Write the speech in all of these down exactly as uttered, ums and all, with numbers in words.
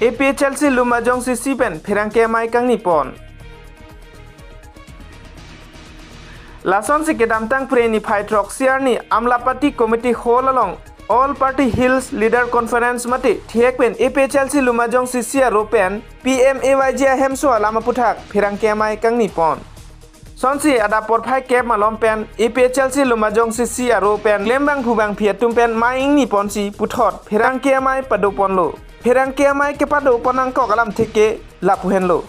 A P H L C Lumbajong C C pen pherangke amei kangni pon. Lasonsi kedamtang Phre niphai throksi arni Amlapati Committee Hall along All Party Hills Leader Conference mate thihek pen A P H L C Lumbajong C C aro pen P M A Y G ahemso alam aputhak pherangke amei kangni pon. Sonsi adap porphai kep malom pen A P H L C Lumbajong C C aro pen klembangphu bangphi atum pen mei ingni ponsi puthot pherangke amei pado ponlo. Pherangke amei kepado pon angkok alamthe ke lapu henlo.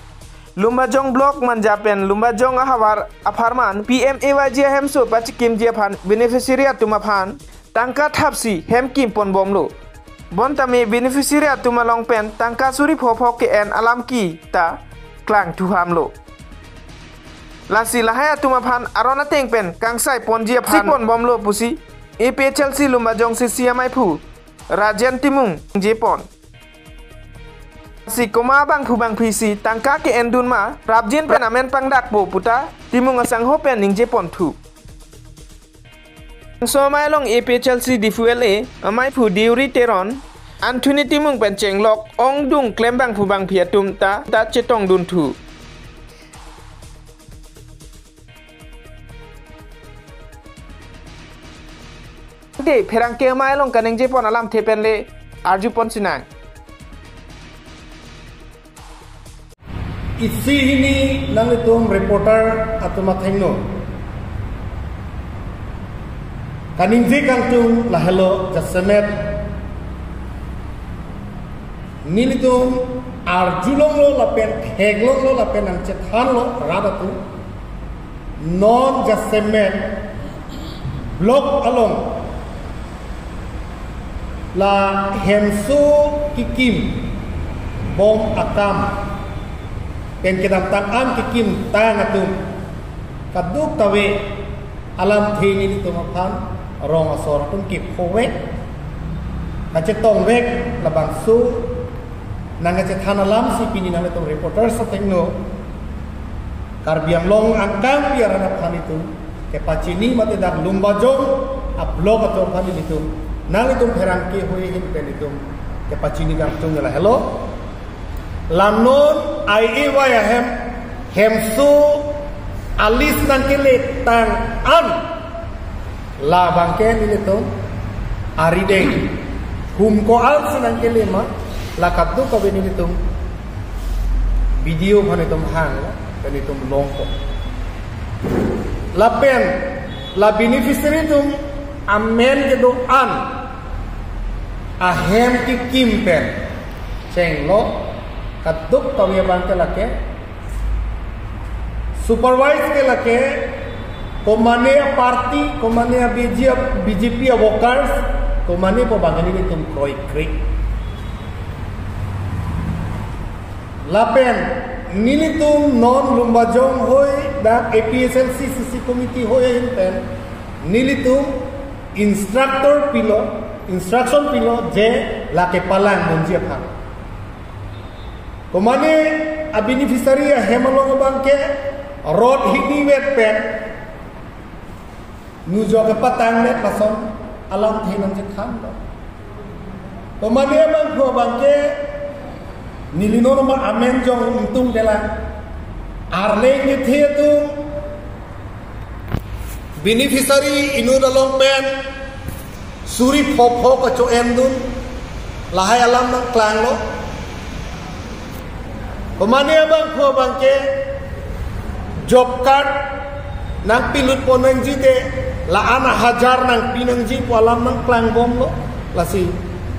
Lumbajong Block Manja pen Lumbajong ahavar apharman P M A Y G ahemso pachikimji aphan beneficiary atum aphan tangka thapsi hem kim ponbomlo. Bonta me beneficiary atum along pen tangka suri phopho ke-en alam kita klangthu hamlo. Lasi lahai atum aphan aron ateng pen kangsai ponji aphan si ponbomlo pusi A P H L C Lumbajong C C ameiphu Rajen Timung ningje pon. Si komat abangphu bangphi si tangka ke-endun ma, prapjin pen amen pangdakpo puta Timung asangho pen ningje ponthu. Bangso amei along A P H L C Diphu L A ameiphu Deuri Teron, Anthony Timung pen chenglok ongdung klembangphu bangphi atum ta ta chetongdunthu. Te pherangke amei along kaningje pon alamthe pen le arju pon sinang. Isi hini nanglitum reporter atum athengno kaningje kangtung lahelo, jasemet nelitum arjulonglo lapen theklonglo lapen nangchethanlo rat atum. Non jasemet block along la hemso kikim bom akam pen kedamtang an kikim tang atum kadokave alamthe nelitum aphan rong asor atum kephovek, kachetongvek, labangso nangkachethan alamsi pini nanglitum reporters athengno Karbi Anglong angkangpi arat aphan itum kepachini mate dak Lumbajong a-block atum aphan itum nanglitum pherangke hui ahin pen itum kepachini kangtung lahelo. La non I A Y ahem hemso a-list nangkele tang an labang ke nelitum arideng hum ko-an si nangkele ma, la kadokave nelitum B D O aphan itum hang, pen itum longpo. Lapen la beneficiary atum amen kedo-an ahem kikim pen chenglo, kadokave abang ke lake supervise ke lake komane a-party, komane a-B J P, B J P a-workers, komane pu abang ke nelitum kroikre. Lapen nelitum non Lumbajong hui dak A P H L C C C committee hui ahin pen nelitum instructor pilo, instruction pilo je lake palangdunji aphan. Komane a-beneficiary ahem along abang ke rot hini vet pen nu jo kepatangdet lason alamthe nangchethanlo. Komane abangphu abang ke neli non ma amen jong ingtungdetlang. Arleng kethe atum beneficiary inut along pen suri phopho kacho-endun lahai alam nangklanglo. Komane abangphu abang ke job card nangpilut pon nangji te la-an a-hajar nangpi nangji pu alam nangklangbomlo. Lasi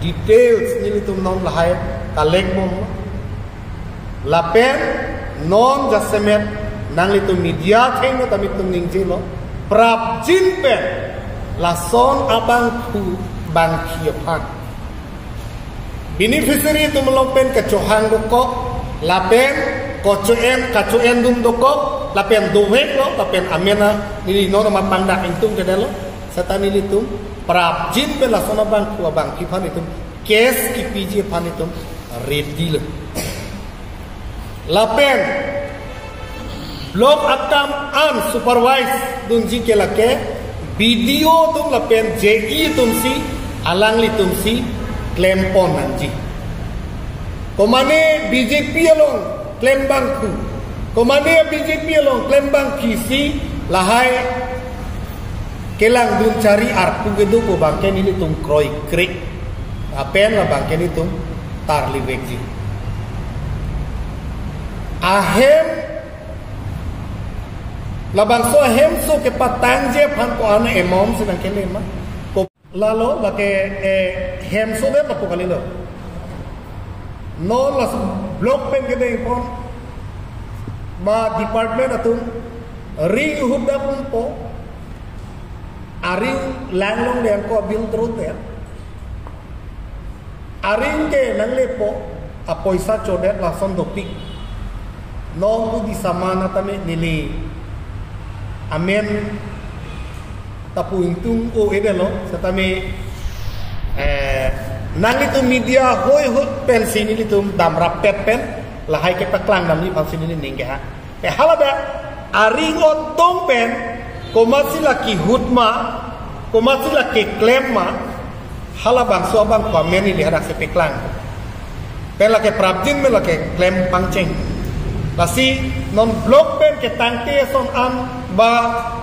details nelitum non lahai collect bomlo. Lapen non jasemet nanglitum media athengno tame itum ningjelo, prapjin pen lason abangphu bangphi aphan beneficiary atum along pen kachohang dokok, lapen kacho-en, kacho-endun dokok, lapen doveklo, lapen amen a neli non ma pangdak ingtungkedetlo, seta nelitum prapjin pen lason abangphu abangphi aphan itum case kipiji aphan itum ready lo. Lapen block akam an supervise dunji ke lake B D O atum lapen J E atum si, alanglitum si klem pon nangji. Komane B J P along klembangphu. Komane B J P along klembangphisi lahai kelangdun chari arpu kedo pu abangke nelitum kroikre. Lapen labangke nelitum tarlivekji. Ahem labangso ahemso kepatangji aphan ko-an amount si nangkele ma? Ko lalo lake, eh, hemso de lapu kalilo. Non laso block pen kedengpon ma department atum ring hudappo. Aring langlongle angko bill throat ya. Aring ke nanglepo, apoisa chodet lason dopik. Non pu di samana tame neli amen ta pu ingtung o edelo, setame, eh, nanglitum media hoi hut pensi nelitum damrappet pen lahai kepaklang damji aphansi neli ningke ha. Eh, haladak aring otong pen komatsi la kehut ma, komatsi la keklem ma, halabangso abang ko amen neli hadaksi paklang. Pen lake prapjin pen lake klem pangcheng. Lasi non block pen ketangte ason an ba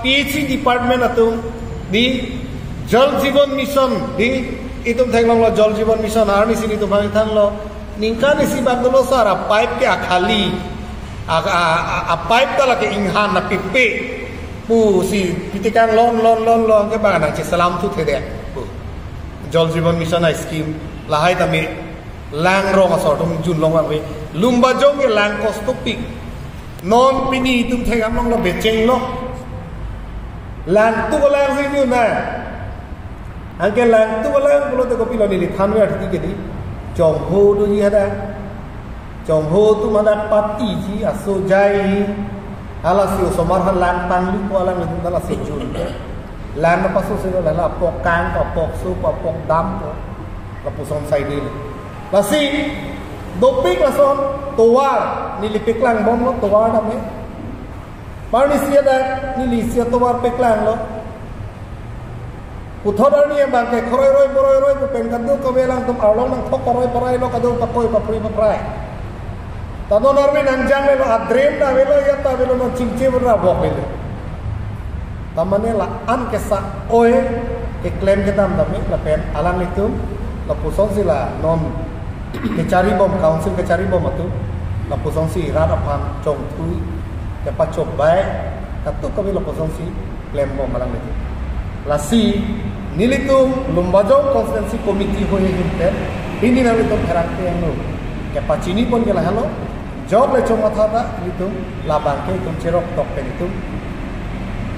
P H E department atum di Jal Jeevan Mission di itum theklonglo Jal Jeevan Mission arni si nelitum hang thanlo. Ningkan isi bak dolo sar a pipe ke akhali. A, a, a, a pipe ta lake inghan na pipe. Pusi pitikang lon lon lon lon ke bang nangcheselam thu thede. Pu. Jal Jeevan Mission a scheme lahai tame lang rong asor atum junlong vangve. Lumbajong ke lang kostopik. Non pini itum thekam longlo bechenglo. Lang tu ko lang si jun na. Anke lang tu ko lang pulote kopilo neli thanwe arti ke di. Chongho doji hadak. Chongho atum hadak patiji aso jai. Halasi osomar ha lang tanglupo alanglitum halasi jun. Lang na paso silo lala apok kang, apok so, apok dam ko. Lapuson saide. Lasi dopik lason tovar neli paklangbomlo tovar tame. Parni isi adak neli isi atovar paklanglo. Puthot arni abangke khoroi roi boroi roi pu pen kadokave alangtum arlong nangthok paroi parailo, kadokave pakoi papri paprai. Ta non arve nangjanglelo, a-drain ta avelo, ya ta avelo, non chingche berra bok lele. Tamane la-an kesa oi keklem kedam tame lapen alanglitum lapusonsi la non kecharibom, council kecharibom atum lapusonsi rat aphan chongthui, kepachobei, kadokave lapusonsi klembom alanglitum. Lasi nelitum Lumbajong Constituency Committee hoi ahin pen pini nanglitum pherangke angno kepachinipon ke lahelo. Jok le chomatha ta ilitum labangke itum cherok tok pen itum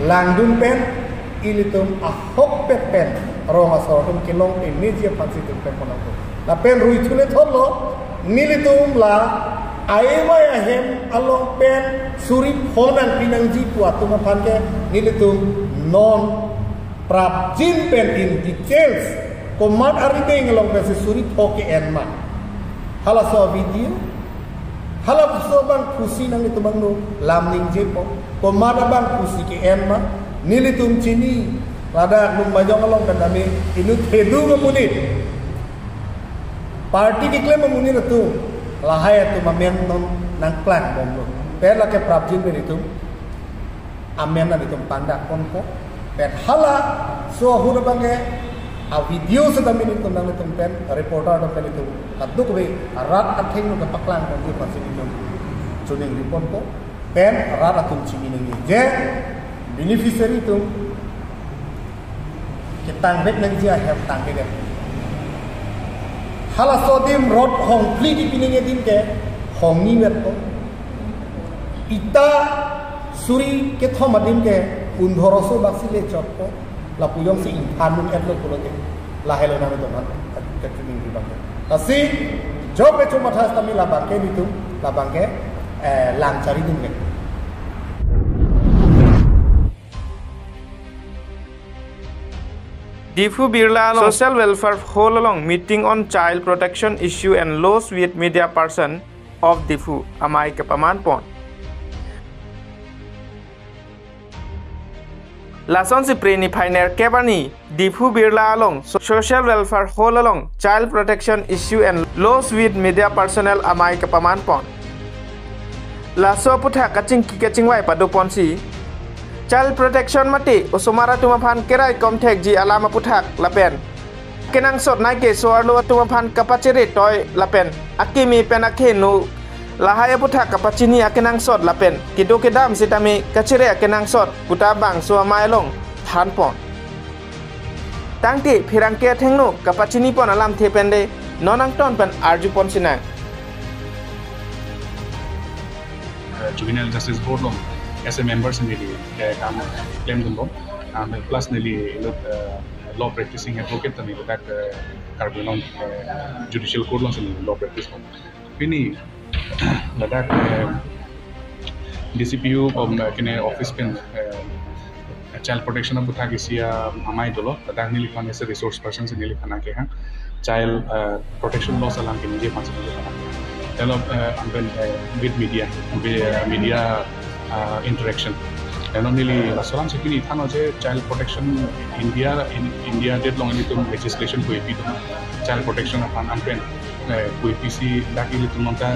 langdun pen ilitum ahokpet pen rong asor atum kelong pemeji aphansi itum klempon nangkok. Lapen ruithule thotlo nelitum la aivai ahem along pen suri pho nangpi nangji pu atum aphan ke nelitum non prapjin pen in details komat arideng along pensi suri pho ke-en ma. Halaso video, halaso abangphusi nanglitum angno lam ningjepo. Komat abangphusi ke-en ma, nelitum chini, ladak Lumbajong along pen tame inut hedu amonit, party keklem amonit atum, lahai atum amen non nangklangbomlo. Pen lake prapjin pen itum amen nanglitum pangdakponpo. Pen halaso ahut abangke a-video setame nelitum nanglitum pen reporter atum pen itum kadokave rat athengno kepaklang ponji aphansi nelitum choningriponpo. Pen rat atum chini nangji je beneficiary atum ketangvek nangji ahem tangvek. Halaso adim rot hongphli kipi nangji adim ke hongni vetpo. Ita suri kethom adim ke undhoroso baksi le chotpo. Lapu jongsi ingphan un-etlo pulote lahelo nangtum aphan kachining di bang. Lasi jok le chomatha setame labangke nelitum, labangke, eh, lang charidun le. Diphu Birla along Social Welfare Hall along meeting on child protection issue and laws with media person of Diphu amei kepamanpon. Lasonsi Preni Phainer kebarni Diphu Birla along So-, Social Welfare Hall along Child Protection Issue and Laws with Media Personnel amei kapaman pon. Laso aputhak kachingki kachingvai pado ponsi child protection mate osomar atum aphan keraikom thekji alam aputhak lapen kenangsot nai ke so-arlo atum aphan kapachere toi lapen akimi pen akhenu lahai aputhak kapachini akenangsot lapen kedo kedam sitame kachere akenangsot puta bangso amei along than pon. Tangte pherangke athengno kapachini pon alamthe pen de non angton pen arju pon sinang. uh, Juvenile Justice Board along as a member si neli uh, kam klemdunbom. Um, plus neli uh, law practicing advocate ta neli dak uh, Karbi Anglong uh, Judicial Court along si neli law practice bom. Pini ladak uh, D C P U um, uh, kene office pen uh, child protection aputhak isi amei dolo, ladak neliphan as a resource person si neliphan kehang child uh, protection laws alam keningje aphansi neliphan kehang. Lapen uh, ampen uh, with media, with, uh, media uh, interaction. Lalu neli laso alamsi pini thanlo je child protection India, in India det along ilitum legislation ko ipi do child protection aphan ampen eh, ko ipi si dak ilitum nonta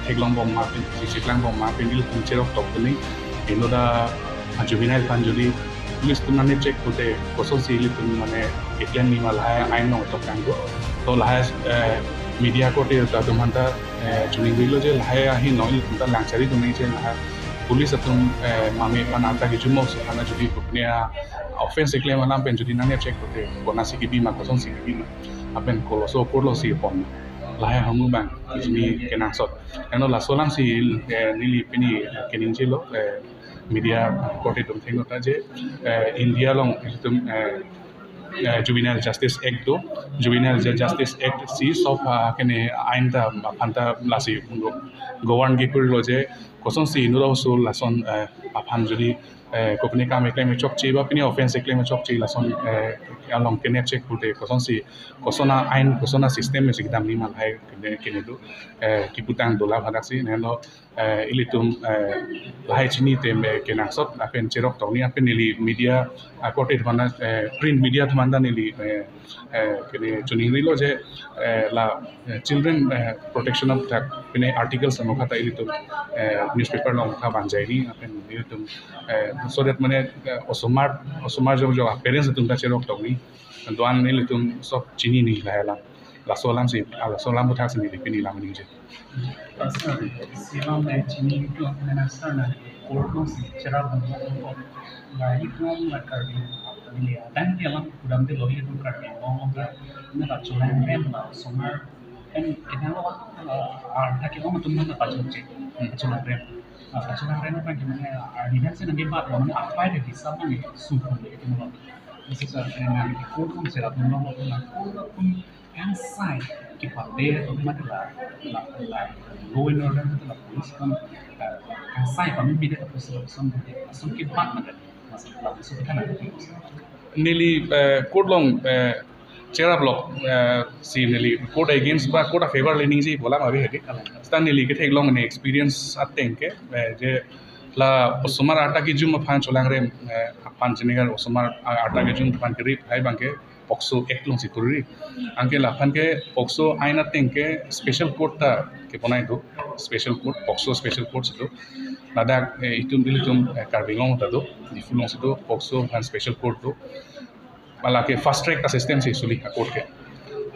theklong bom ma pen, si chiklang bom ma pen ilitum cherok tok puni. Ino da juvenile aphan jodi police atum nangcheck pute kosonsi ilitum mane keklem ni ma lahai ain along tok kanggo. To lahai eh, media korte ta atum aphanta eh, chuning bilo je lahai ahin along ilitum ta langchari dun nangji lahai police atum eh, mame aphan arta kejum mo so aphan jodi kopine offense keklem alam pen jodi nangcheck pute konatsi kebi ma kosonsi kebi ma lapen koloso korlo si pon. Lahai ahormu abang kejimi kenangsot. Eno laso alamsi eh, neli pini eh, keningjelo eh, media korte atum athengno ta je eh, India along ilitum eh, eh, Juvenile Justice Act do. Juvenile Ju- Justice Act si sob ah, kene ain ta aphanta lasi govern kipulo je kosonsi inut aso lason eh, aphan jodi eh, kopine kam keklem chokche ba pine offense keklem chokche lason eh, along kenep check pute kosonsi koson a-ain koson a-system si kedam ni ma lahai kene kene do eh, keputang dola hadaksi nelo eh, ilitum eh, lahai chini te me kenangsot lapen cherok tokni lapen neli media akorte atum aphanta eh, print media atum aphanta neli eh, eh, kene chuning rilo je eh, la eh, children eh, protection aputhak pine articles amokha ta ilitum eh, newspaper along kha banjai ni lapen ilitum eh, so that mane eh, osomar osomar jok jok parents atum ta cherok tokni doan ilitum sob chini ni lahai alam. Laso alamsi ah, laso alam aputhak si neli pini lam ningje. Sir, silam eh, chini itu mena sir na court alongsi cherap bom ko. La itu la Karbi ni dan dia lam kudam de lo itu Karbi Anglong la na la chulang rem la osomar kan kita lo arta ke ong tum na pachok che. Chulang rem. Chulang rem kan kita ni dan sih nanti bat lo na apa de bisa ni sumpah itu lo. Bisa sa na court alongsi cherap bom lo na court pun kangsai kepade atau mati la la la law and order mati la police kan eh, kangsai pamit bida ke police la som bida som kebat mati la so kita na. Neli eh, court along eh, cherap lok eh, si neli court against ba court a favor le ningje pu alam ave hedi. Seta neli ketheklong ne experience ateng ke eh, je la osomar arta kejum aphan chulang rem eh, aphan chinigar osomar arta kejum aphan kerip hai abang ke POCSO Act alongsi turi. Anke laphan ke POCSO ain ateng ke special court ta kebonai do, special court, POCSO special court si do. Ladak eh, itum ilitum eh, Karbi Anglong ta do, Diphu alongsi do, POCSO aphan special court do. Mala ke fast track ta system si suli a court ke.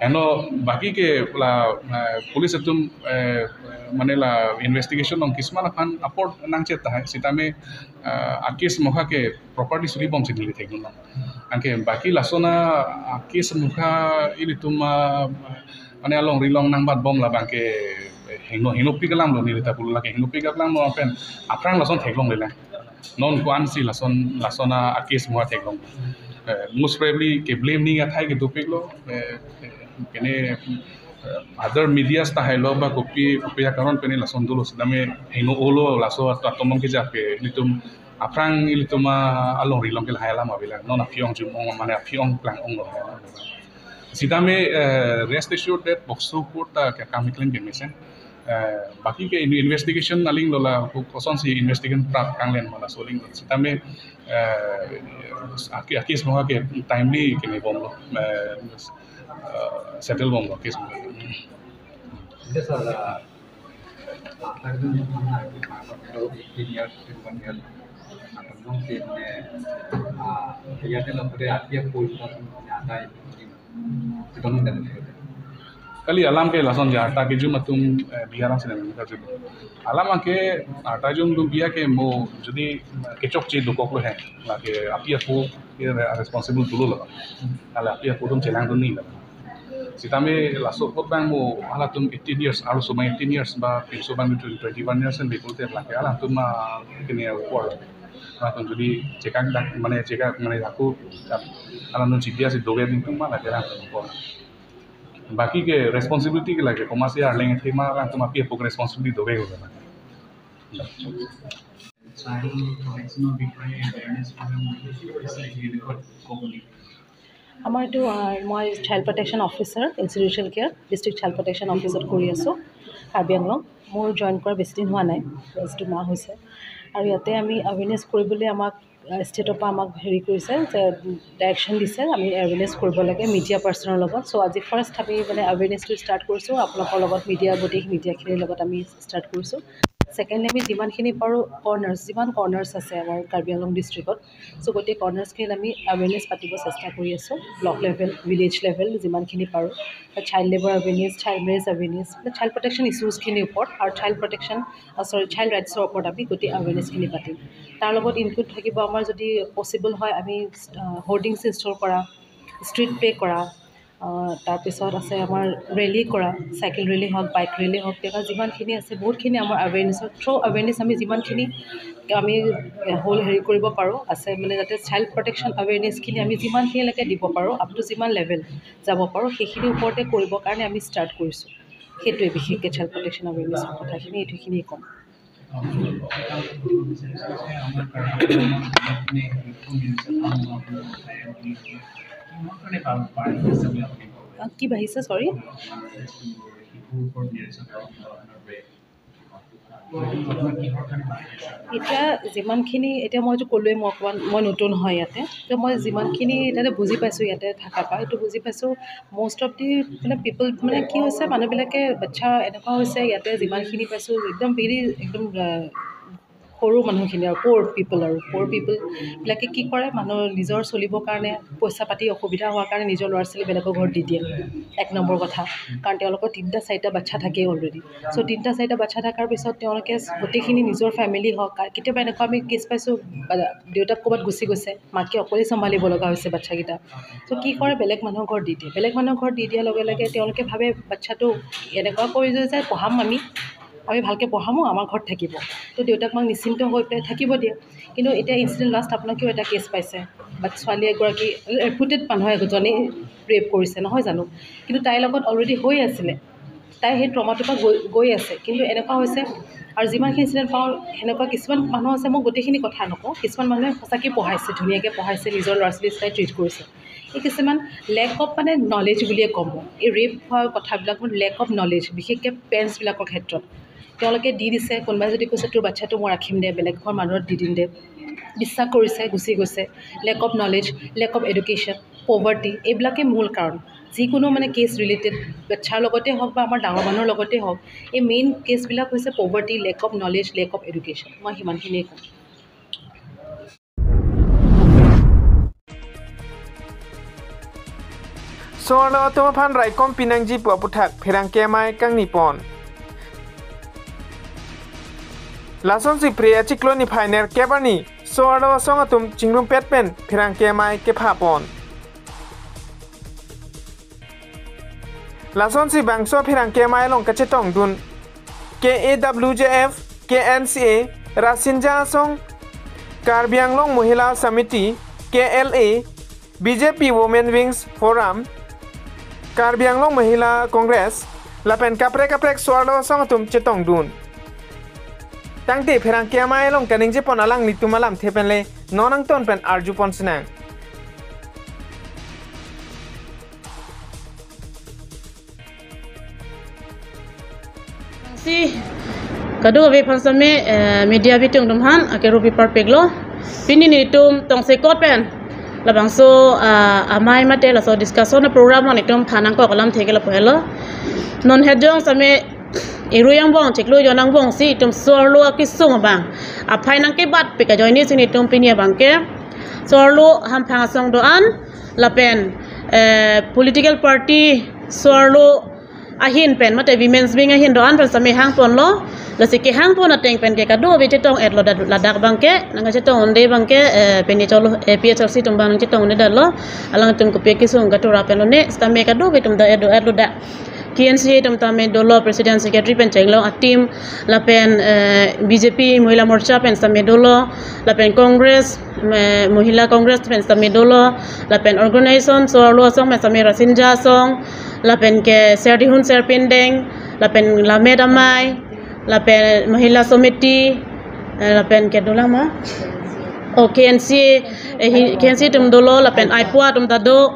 Eno baki ke la eh, police atum eh, mane la investigation along kisman aphan apor nangchet tahai sitame eh, a case mokha ke properly suli bomsi neli theklong. Anke baki lason a case mokha ilitum ah, mane alongri along nangbat bom labang ke hingno hingno pik alam lo neli ta pulo lake hingno pik alam lo pen aphrang lason theklongle lang. Non ko-ansi lason lason a case mokha theklong. Eh, most probably ke blame ni athai ke dopik lo eh, eh, kene eh, other medias tahai lo ba kopi kopi akaron pene lason dolo sitame hingno olo laso atomon ke jape ilitum aphrang ilitum ah, alongri along ke lahai alam ave lang non aphi ong jum ong mane aphi ong plang ong lo lahai alam. Sitame eh, rest assured that POCSO court ta ke kam keklem ke mesen. Eh, baki ke in-, investigation aling lo la, ko-, kosonsi investigation prap kanglen ma laso aling lo. Sitame, eh, ake, ake semoga ke timely kene bomlo, eh, eh, settle bomlo case mo. Yes, sir. Uh, after the eighteen years, twenty-one years, atau mungkin, eh, ah, ya, dia lah pada hati aku itu ada itu. Kali alam ke lason ja, ta kejum atum, eh, biar ang sedang kita juga. Alam ke, ah, ta jum dum biar ke mo, jadi kechokche dokok lo he. Lake api aku, ya, responsible dulu lo. Kali api aku tum chelang dun ni lo. Sitame laso kot bang mo, halatum eighteen years, arloso bang eighteen years, ba pinso bang twenty, twenty-one years and people te lake halatum ma kene upor. Halatum jadi chekak dak, mane chekak, mane aku, halatum chibia si doge ding tum ma lake halatum upor. Baki ke responsibility ke lake, komatsi arleng thema lang tuma pi apok responsibility dobe ko na. Child protection-ৰ বিষয়ে awareness program কৰিছে, এই বিষয়ে ক'ব নেকি? আমাৰ এইটো, আহ, মই child protection officer, institutional care, district child protection অফিচত কৰি আছোঁ, কাৰ্বি আংলং। মোৰ জইন কৰা বেছি দিন হোৱা নাই, জাষ্ট দুমাহ হৈছে। আৰু ইয়াতে আমি এৱেৰনেছ কৰিবলৈ আমাক, আহ, ষ্টেটৰ পৰা আমাক হেৰি কৰিছে যে, উম, ডাইৰেকশ্যন দিছে, আমি এৱেৰনেছ কৰিব লাগে মিডিয়া পাৰ্চনৰ লগত। চ' আজি ফাৰ্ষ্ট আমি মানে এৱেৰনেছটো ষ্টাৰ্ট কৰিছোঁ আপোনালোকৰ লগত, মিডিয়া, গোটেই মিডিয়াখিনিৰ লগত আমি ষ্টাৰ্ট কৰিছোঁ। ছেকেণ্ডলি, আমি যিমানখিনি পাৰোঁ কৰ্ণাৰ্ছ, যিমান কৰ্ণাৰ্ছ আছে আমাৰ কাৰ্বি আংলং ডিষ্ট্ৰিক্টত, চ' গোটেই কৰ্ণাৰ্ছখিনিত আমি এৱেৰনেছ পাতিব চেষ্টা কৰি আছোঁ। ব্লক লেভেল, ভিলেজ লেভেল যিমানখিনি পাৰোঁ, child labour awareness, child marriage awareness, child protection ইছ্যুজখিনিৰ ওপৰত আৰু চাইল্ড প্ৰটেকশ্যন, চৰি, চাইল্ড ৰাইটছৰ ওপৰত আমি গোটেই এৱেৰনেছখিনি পাতিম। তাৰ লগত ইনক্লুড থাকিব আমাৰ যদি পচিবল হয় আমি, আহ, হৰ্ডিংছ ইনষ্টল কৰা, ষ্ট্ৰীট প্লে কৰা, আহ, তাৰপিছত আছে আমাৰ ৰেলী কৰা, চাইকেল ৰেলী হওক, বাইক ৰেলী হওক, তেনেকুৱা যিমানখিনি আছে, বহুতখিনি আমাৰ এৱেৰনেছৰ থ্ৰু এৱেৰনেছ আমি যিমানখিনি আমি হ'ল হেৰি কৰিব পাৰোঁ আছে, মানে যাতে চাইল্ড প্ৰটেকশ্যন এৱেৰনেছখিনি আমি যিমানখিনিলৈকে দিব পাৰোঁ, আপ টু যিমান লেভেল যাব পাৰোঁ, সেইখিনিৰ ওপৰতে কৰিবৰ কাৰণে আমি ষ্টাৰ্ট কৰিছোঁ। সেইটোৱে বিশেষকৈ চাইল্ড প্ৰটেকশ্যন এৱেৰনেছৰ কথাখিনি, এইটোখিনিয়ে ক'ম। আহ, কি বাঢ়িছে, চৰি? এতিয়া যিমানখিনি, এতিয়া মই যে ক'লোৱে, মই অকণমান, মই নতুন হয় ইয়াতে, তো মই যিমানখিনি এতিয়ালৈ বুজি পাইছোঁ ইয়াতে থকা পৰা, এইটো বুজি পাইছোঁ, মষ্ট অফ দি মানে পিপল, মানে কি হৈছে, মানুহবিলাকে বাচ্ছা এনেকুৱা হৈছে ইয়াতে যিমানখিনি পাইছোঁ একদম ভেৰি, একদম, আহ, সৰু মানুহখিনি আৰু প'ৰ পিপল আৰু প'ৰ পিপলবিলাকে কি কৰে, মানুহ নিজৰ চলিবৰ কাৰণে পইচা পাতি অসুবিধা হোৱাৰ কাৰণে নিজৰ ল'ৰা ছোৱালী বেলেগৰ ঘৰত দি দিয়ে। এক নম্বৰ কথা, কাৰণ তেওঁলোকৰ তিনিটা চাৰিটা বাচ্ছা থাকেই অলৰেডি। চ' তিনিটা চাৰিটা বাচ্ছা থকাৰ পিছত তেওঁলোকে গোটেইখিনি নিজৰ ফেমিলি হওক, কা-, কেতিয়াবা এনেকুৱা আমি কেছ পাইছোঁ, বা দেউতাক ক'ৰবাত গুচি গৈছে, মাকে অকলে চম্ভালিব লগা হৈছে বাচ্ছাকেইটা। চ' কি কৰে, বেলেগ মানুহৰ ঘৰত দি দিয়ে। বেলেগ মানুহৰ ঘৰত দি দিয়াৰ লগে লগে তেওঁলোকে ভাবে বাচ্ছাটো এনেকুৱা কৰি দিয়ে যে পঢ়াম আমি, আমি ভালকৈ পঢ়ামো, আমাৰ ঘৰত থাকিব, তো দেউতাক মাক নিশ্চিন্ত হৈ পেলাই থাকিব দিয়ে। কিন্তু এতিয়া ইনচিডেণ্ট লাষ্ট আপোনালোকেও এটা কেছ পাইছে, বাট ছোৱালী এগৰাকী ৰেপুটেড মানুহ এজনে ৰেপ কৰিছে, নহয় জানো? কিন্তু তাইৰ লগত অলৰেডি হৈ আছিলে, তাই সেই ট্ৰমাটোৰ পৰা গৈ, গৈ আছে। কিন্তু এনেকুৱা হৈছে, আৰু যিমানখিনি ইনচিডেণ্ট পাওঁ, সেনেকুৱা কিছুমান মানুহ আছে, মই গোটেইখিনি কথা নকওঁ, কিছুমান মানুহে সঁচাকৈ পঢ়াইছে, ধুনীয়াকৈ পঢ়াইছে, নিজৰ ল'ৰা ছোৱালী নিচিনাই ট্ৰিট কৰিছে। এই কিছুমান লেক অফ মানে নলেজ বুলিয়ে ক'ম মই। এই ৰেপ হোৱাৰ কথাবিলাক মোৰ লেক অফ নলেজ, বিশেষকৈ পেৰেণ্টছবিলাকৰ ক্ষেত্ৰত। তেওঁলোকে দি দিছে, কোনোবাই যদি কৈছে, "তোৰ বাচ্ছাটো মই ৰাখিম দে, বেলেগ ঘৰ মানুহত দি দিম দে, বিশ্বাস কৰিছে, গুচি গৈছে।" Lake of knowledge, lake of education, poverty, এইবিলাকে মূল কাৰণ। যিকোনো মানে কেছ ৰিলেটেড, বাচ্ছাৰ লগতে হওক বা আমাৰ ডাঙৰ মানুহৰ লগতে হওক, এই মেইন কেছবিলাক হৈছে poverty, lake of knowledge, lake of education. মই সিমানখিনিয়ে ক'ম। So-arlo atum aphan raikom pinangji pu aputhak pherangke amei kangni pon. Lasonsi Phre achiklo niphai nerkep arni so-arlo asong atum chingrumpet pen pherangke amei kepha pon. Lasonsi bangso pherangke amei along kachetongdun K A W J F, K N C A, Rasinja Asong, Karbi Anglong Mohila Samiti, K L A, B J P Women Wings Forum, Karbi Anglong Mahila Congress, lapen kaprek kaprek so-arlo asong atum chetongdun. Tangte pherangke amei along kaningje pon alanglitum alamthe pen le non angton pen arju pon sinang. Kadokave aphan sitame, eh, media bitung atum aphan akerup parpiklo. Pini nelitum tongsekot pen labangso, ah, amei mate laso discussion program lo nelitum than nangkok alamthe ke lapu helo. Non het jong sitame irui angbong chiklo jon angbong si itum so-arlo akesung abang aphai nangkebatpik ajoine si nelitum pini abangke so-arlo hamphang asong do-an lapen, eh, political party so-arlo ahin pen mate women's wing ahin do-an pen sitame hangponlo. Lasi kehangpon ateng pen ke kadokave chetong-etlo, ladak abangke nangchetong-un-e abangke, eh, pini cholo, eh, A P H L C atum abang nangchetong-un-e detlo. Alangtum kopi akesung katura pen lone sitame kadokave atum do-et do-etlo dak. K N C A atum tame dolo, president secretary pen chenglong a-team, lapen, eh, B J P Mahila Morcha pen sitame dolo, lapen Congress, eh, Mahila Congress pen sitame dolo, lapen organization so-arlo asong pen sitame Rasinja Asong, lapen ke Serdihun Serpindeng, lapen Lammet Amei, lapen Mahila Samiti, eh, lapen ke dolang ma? Oh, K N C A, eh, hi-, K N C A atum dolo, lapen IPWA atum ta do,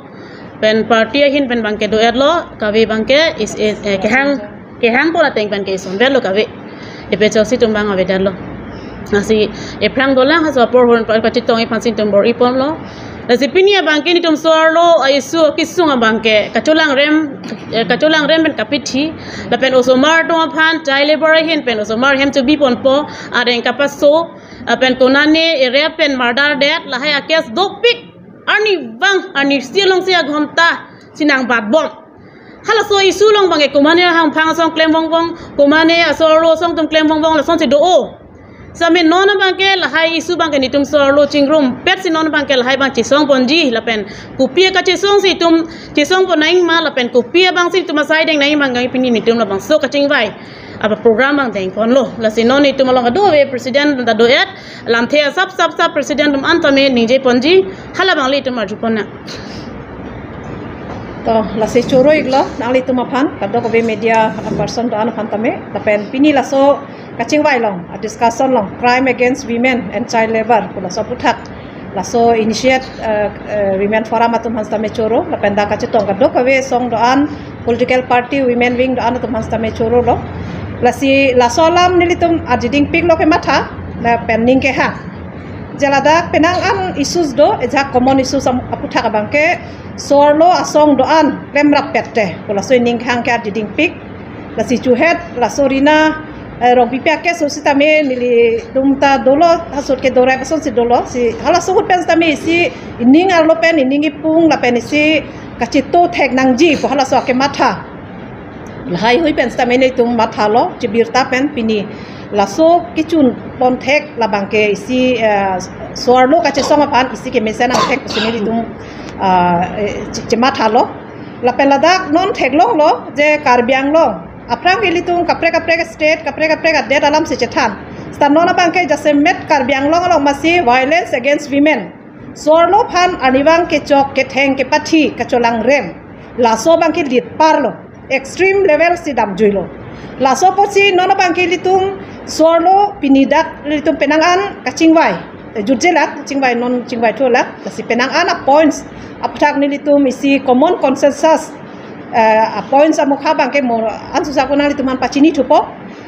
pen party ahin pen abangke do-etlo, kave abangke is, eh, kehang, kehangpon ateng pen ke isonvetlo kave. A P H L C atum abang avedetlo. Lasi ephrang dolang haso apor hon pa-, pachetong-e aphan si nelitum bor-iponlo. Lasi pini abangke nelitum so-arlo a-issue akesung abangke kacholangrem, eh, kacholangrem pen kapithi, lapen osomar atum aphan child labour ahin pen osomar hem chobiponpo, areng kapaso, lapen konane a-rape pen murder det, lahai a-case dopik, arnivang, arnisi along si aghonta si nangbatbom. Halaso issue along abangke komane hamphang asong klem vongvong, komane so-arlo asong atum klem vongvong, lasonsi do-o. Sitame non abangke lahai issue abangke nelitum so-arlo chingrumpet si non abangke lahai abang chesongponji lapen kopi akachesong si itum chesongpon nangji ma lapen kopi abang si itum asai deng nangji ma abang pini nelitum labangso kachingvai aba program abang dengponlo. Lasi non itum along kadokave president ta do-et, lamthe asap sap sap president atum an tame ningjeponji, hala abang le itum arjupon nang. To, lasi choro-iklo nanglitum aphan, kadokave media person do-an aphan tame, lapen pini laso kachingvai along, a-discussion along, crime against women and child labour pu laso aphuthak, laso initiate, eh, eh, Women Forum atum aphan sitame choro, lapen dak kachetong kadokave asong do-an, political party, women wing do-an atum aphan sitame chorolo. Lasi laso alam nelitum arjidingpiklo kematha, lapen ning kehang. Je ladak penang an issues do, ejak common issues am-, aphuthak abangke, so-arlo asong do-an klemrappet te pu laso ining kehang ke arjidingpik. Lasi chuhet, laso arina, eh, Rongpipi a-case sitame nelitum ta dolo, hasut ke dorai pasonsi dolo, si halaso ahut pen sitame isi ining arlo pen, ining ipung lapen isi kachito thek nangji pu halaso akematha. Lahaihui pen sitame nelitum mathalo, chibirta pen pini laso kechunpon thek labangke isi, eh, so-arlo kachesong aphan isi kemesen angthek pusi nelitum, ah, eh, che-, chemathalo. Lapen ladak non theklonglo je Karbi Anglong, aphrang ke ilitum kaprek kaprek state, kaprek kaprek adet alamsi chethan. Seta non abangke jasemet Karbi Anglong along masi violence against women, so-arlo aphan arnivang kechok ketheng kepathi kacholangrem, laso abangke lit parlo, extreme level si damjuilo. Laso apotsi non abangke ilitum so-arlo pini dak ilitum penang an kachingvai, eh, jutjelak, chingvai non chingvaitholak, lasi penang an a-points aphuthak nelitum isi common consensus, eh, a-points amokha abangke mo ansusa konang ilitum aphan pachinithupo.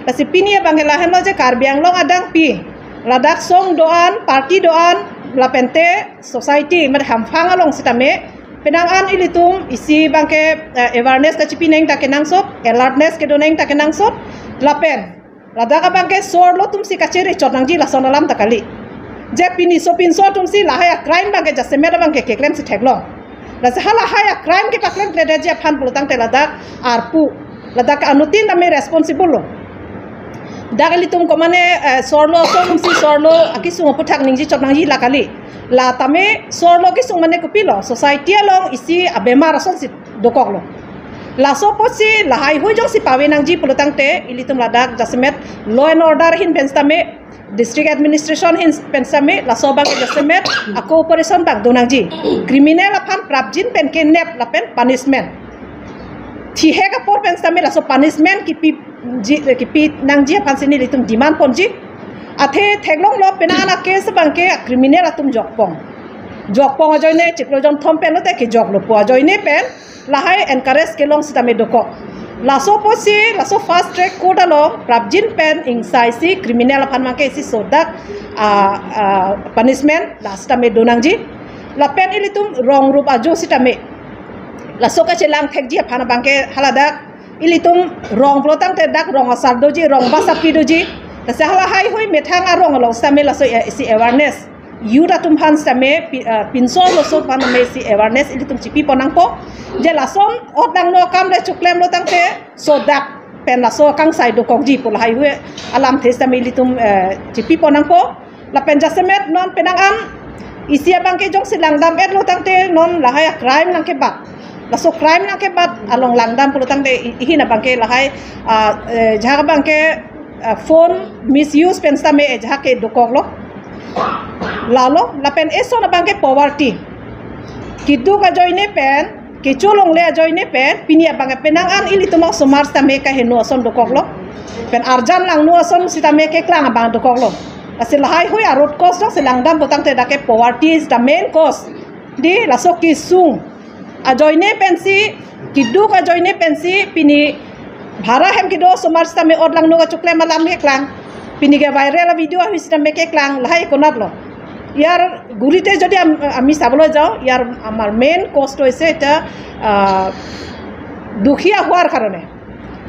Lasi pini abangke lahenlo je Karbi Anglong adangpi, ladak song do-an, party do-an, lapente society mate hamphang along sitame penang an ilitum isi abangke, eh, awareness kachipi nangji ta kenangsot, alertness kedo nangji ta kenangsot, lapen ladak abangke so-arlo atumsi kachere chot nangji lason alam ta kali. Je pini sopinso atumsi lahai a-crime abangke jasemet abangke keklemsi theklong. Lasi halahai a-crime kepaklem kledetji aphan pulotangte ladak arpu, ladak anuttin tame responsible lo. Dak ilitum komane, eh, so-arlo asong atumsi so-arlo akesung aphuthak ningje chot nangji la kali. La tame so-arlo akesung mane kopilo, society along isi abemar asonsi dokoklo. Laso apotsi lahaihui jongsi pave nangji pulotangte ilitum ladak jasemet law and order ahin pen sitame, district administration ahin pen sitame, laso abangke jasemet a-cooperation abang do nangji. Criminal aphan prapjin pen kenep lapen punishment, thihek apor pen sitame laso punishment kipi ji, kipi nangji aphansi nelitum demand ponji. Athe theklonglo penang an a-case abangke a-criminal atum jokpong. Jokpong ajoine chiklo jonthom pen lote kejoklo pu ajoine pen lahai encourage kelong sitame dokok. Laso apotsi, laso fast track court along prapjin pen ingsaisi criminal aphan abangke isi sodak, ah, ah, punishment la sitame donangji. Lapen ilitum rong rup ajo sitame laso kachelang thekji aphan abangke haladak ilitum rong pulo tangte dak rong asar doji, rong basapi doji. Lasi hala haihui methang arong along sitame laso, eh, isi awareness youth atum aphan sitame pi-, ah, pinso laso aphan tame isi awareness ilitum chipipon nangpo. Je lason ot langno akam le choklemlo tangte sodak pen laso kangsai dokokji pu lahaihui alamthe sitame ilitum, eh, chipipon nangpo. Lapen jasemet non penang an isi abangke jongsi langdam-etlo tangte non lahai a-crime nangkebat. Laso crime nangkebat along langdam pulo tangte i-, ihin abangke lahai, ah, eh, jahak abangke, ah, phone misuse pen sitame, eh, jahak ke dokoklo. Lalo, lapen eson abangke poverty. Keduk ajoine pen, kecho longle ajoine pen, pini abangke penang an ilitum osomar sitame kaheno ason dokoklo. Pen arjan langno ason sitame keklang abang dokoklo. Lasi lahaihui a-root cause jongsi langdampo tangte dak ke poverty is the main cause. Di laso kesung ajoine pensi, keduk ajoine pensi, pini bhara hem kedo osomar sitame ot langno kachoklem alam keklang. Pini ke viral a-video ahui sitame keklang, lahai konatlo. ইয়াৰ গুৰিতে যদি আম-, আমি চাবলৈ যাওঁ, ইয়াৰ আমাৰ মেইন কজটো হৈছে এতিয়া, আহ, দুখীয়া হোৱাৰ কাৰণে,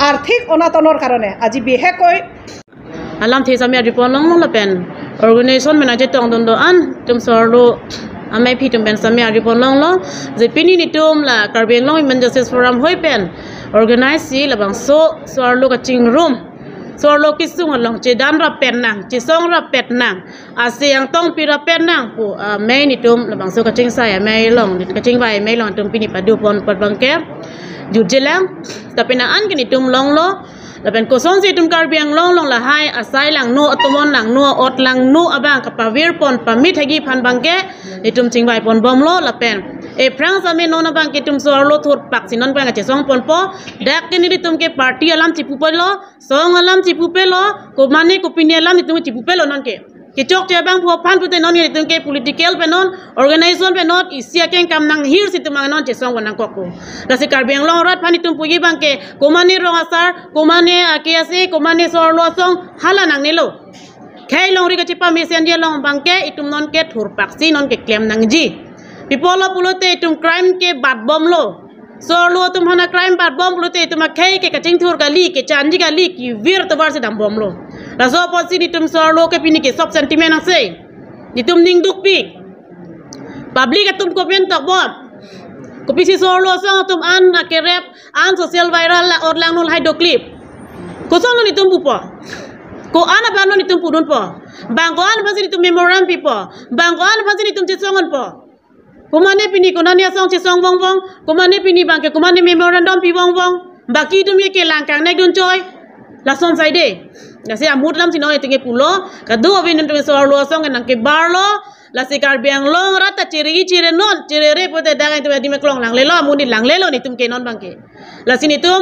আৰ্থিক অনাটনৰ কাৰণে আজি বিশেষকৈ alamthe sitame arjupon longlo lapen organization pen achetongdun do-an atum so-arlo amei aphi atum pen sitame arjupon longlo. Je pini nelitum la Karbi Anglong Women Justice Forum hui pen organize si labangso so-arlo kachingrum, so-arlo kesung along chedan rap pen nang, chesong rap pen nang, ase angtong pi rap pen nang pu, ah, amei nelitum labangso kachingsai amei along, kachingvai amei along atum pini padopon apot abangke jutjelang. Tapi nang an ke nelitum longlo. Lapen kosonsi itum Karbi Anglong along lahai asai langno, atomon langno, ot langno abang kapavirpon pamit hagi aphan abangke itum chingvaipon bomlo lapen aphrang sitame non abangke itum so-arlo thurpaksi non abang kachesongponpo. Dak ke nelitum ke party alam chipupelo, song alam chipupelo, komane kopine alam itum chipupelo non ke. Kechokche abang phu aphan pute non itum ke political pen non, organization pen non, isi akeng kam nanghirsi itum abang non chesongpon nangkokpo. Lasi Karbi Anglong arat aphan itum puji abangke, komane rong asar, komane ake ase, komane so-arlo asong, hala nangnelo. Khei longri kachepamesen je along abangke, itum non ke thurpaksi non keklem nangji. Pi apotlo pulote itum crime ke batbomlo. So-arlo atum aphan a-crime batbom pulote itum akhei ke kachingthur kali, kechanji kali, kevir tovarsi dambomlo. Laso apotsi nelitum so-arlo ke pini ke sob sentiment angse. Nelitum ning dukpi. Public atum kopi-an tokbom. Kopisi so-arlo asong atum an akerep, an social viral la ot langno lahai doklip. Kosonlo nelitum pupo. Ko-an aphanlo nelitum pudunpo. Bang ko-an aphansi nelitum memorandum pipo. Bang ko-an aphansi nelitum chesongdunpo. Komane pini konane asong chesong vongvong, komane pini abangke komane memorandum pi vongvong, baki atum ke kelang kangnek dunchoi. Lason saide. Lasi amut alamsi non itum ke pulo, kadokave nelitum so-arlo asong ke nangkebarlo, lasi Karbi Anglong arat ta chiri chiri non, chirire pute dak itum adim aklong langlelo, amonit langlelo nelitum ke non abangke. Lasi nelitum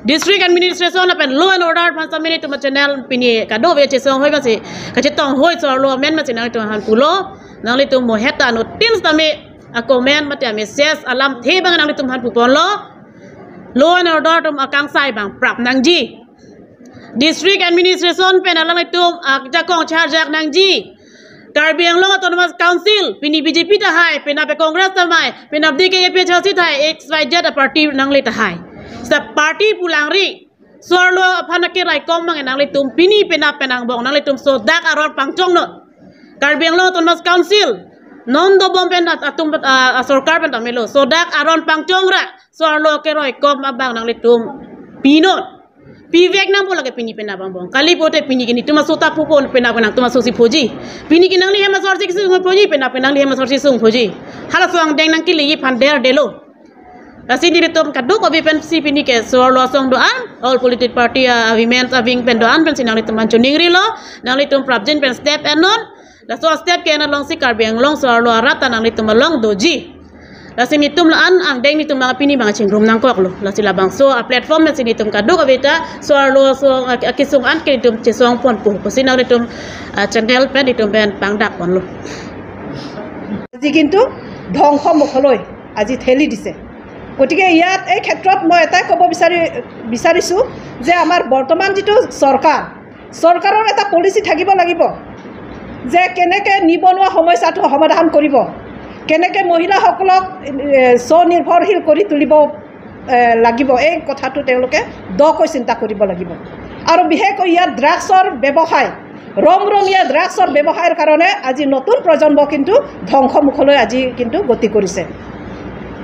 District Administration lapen Law and Order aphan sitame nelitum channel pini kadokave chesong hui masi, kachetong hui so-arlo amen masi nanglitum aphan pulo, nanglitum mohet ta anuttin sitame a-comment mate a-message alamthe abang nanglitum aphan puponlo. Law and Order atum akangsai abang prap nangji. District Administration pen alanglitum ajakong charjak nangji. Karbi Anglong Autonomous Council, pini B J P tahai, penap Congress tahai, penap D K A P H L C tahai, X Y Z a-party nangle tahai. Seta party pu langri, so-arlo aphan akeraikom abang nanglitum pini penap pen angbong nanglitum sodak aron pangchongnon. Karbi Anglong Autonomous Council non dobom pen at-, atum, ah, ah, sorkar pen ta melo. Sodak aron pangchongra, so-arlo akeraikom abang nanglitum pinon. Pivek nangpo lake pini penap angbong. Kali pute pini ke nelitum aso ta pupo penap nangtum asosi phoji. Pini ke nangli hem asarsi kesung phoji, penap nangli hem asarsi sung phoji. Hala so angdeng nangkeleji aphan derdelo. Lasi nelitum kadokave pensi pini ke so-arlo asong do-an, all political party, ah, women, ah, wing pen do-an pensi nanglitum aphan choningrilo, nanglitum prapjin pen step ennon. Laso step ke-en alongsi Karbi Anglong so-arlo arat ta nanglitum along doji. Lasi nelitum la-an angdeng nelitum abang pini abang chingrum nangkoklo. Lasi labangso a-platform lasi nelitum kadokave ta so-arlo asong ak-, akesung an ke nelitum chesongponpo pusi nanglitum, ah, channel pen nelitum pen pangdakponlo. আজি কিন্তু ধ্বংসমুখলৈ আজি ঠেলি দিছে। গতিকে ইয়াত এই ক্ষেত্ৰত মই এটাই ক'ব বিচাৰি বিচাৰিছোঁ যে আমাৰ বৰ্তমান যিটো চৰকাৰ, চৰকাৰৰ এটা পলিচি থাকিব লাগিব যে কেনেকে নিবনুৱা সমস্যাটো সমাধান কৰিব, কেনেকে মহিলাসকলক এ, স্বনিৰ্ভৰশীল কৰি তুলিব এ, লাগিব, এই কথাটো তেওঁলোকে দকৈ চিন্তা কৰিব লাগিব। আৰু বিশেষকৈ ইয়াত ড্ৰাগছৰ ব্যৱসায়, ৰং ৰঙীয়া ড্ৰাগছৰ ব্যৱসায়ৰ কাৰণে আজি নতুন প্ৰজন্ম কিন্তু ধ্বংসমুখলৈ আজি কিন্তু গতি কৰিছে।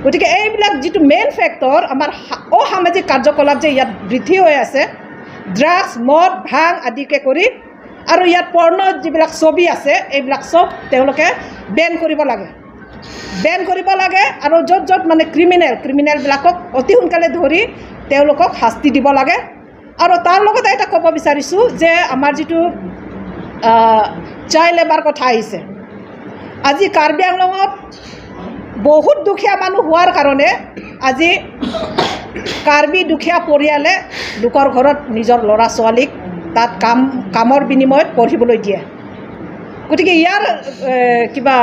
গতিকে এইবিলাক যিটো মেইন ফেক্টৰ, আমাৰ সা- অসামাজিক কাৰ্যকলাপ যে ইয়াত বৃদ্ধি হৈ আছে, ড্ৰাগছ, মদ, ভাং আদিকে কৰি, আৰু ইয়াত পৰ্ণ যিবিলাক ছবি আছে, এইবিলাক চব তেওঁলোকে বেন কৰিব লাগে, বেন কৰিব লাগে। আৰু য'ত য'ত মানে ক্ৰিমিনেল, ক্ৰিমিনেলবিলাকক অতি সোনকালে ধৰি তেওঁলোকক শাস্তি দিব লাগে। আৰু তাৰ লগতে এটা ক'ব বিচাৰিছোঁ যে আমাৰ যিটো চাইল্ড লেবাৰ কথা আহিছে, আজি কাৰ্বি আংলঙত বহুত দুখীয়া মানুহ হোৱাৰ কাৰণে আজি কাৰ্বি দুখীয়া পৰিয়ালে লোকৰ ঘৰত নিজৰ ল'ৰা ছোৱালীক তাত কাম কামৰ বিনিময়ত পঢ়িবলৈ দিয়ে। গতিকে ইয়াৰ এ, কিবা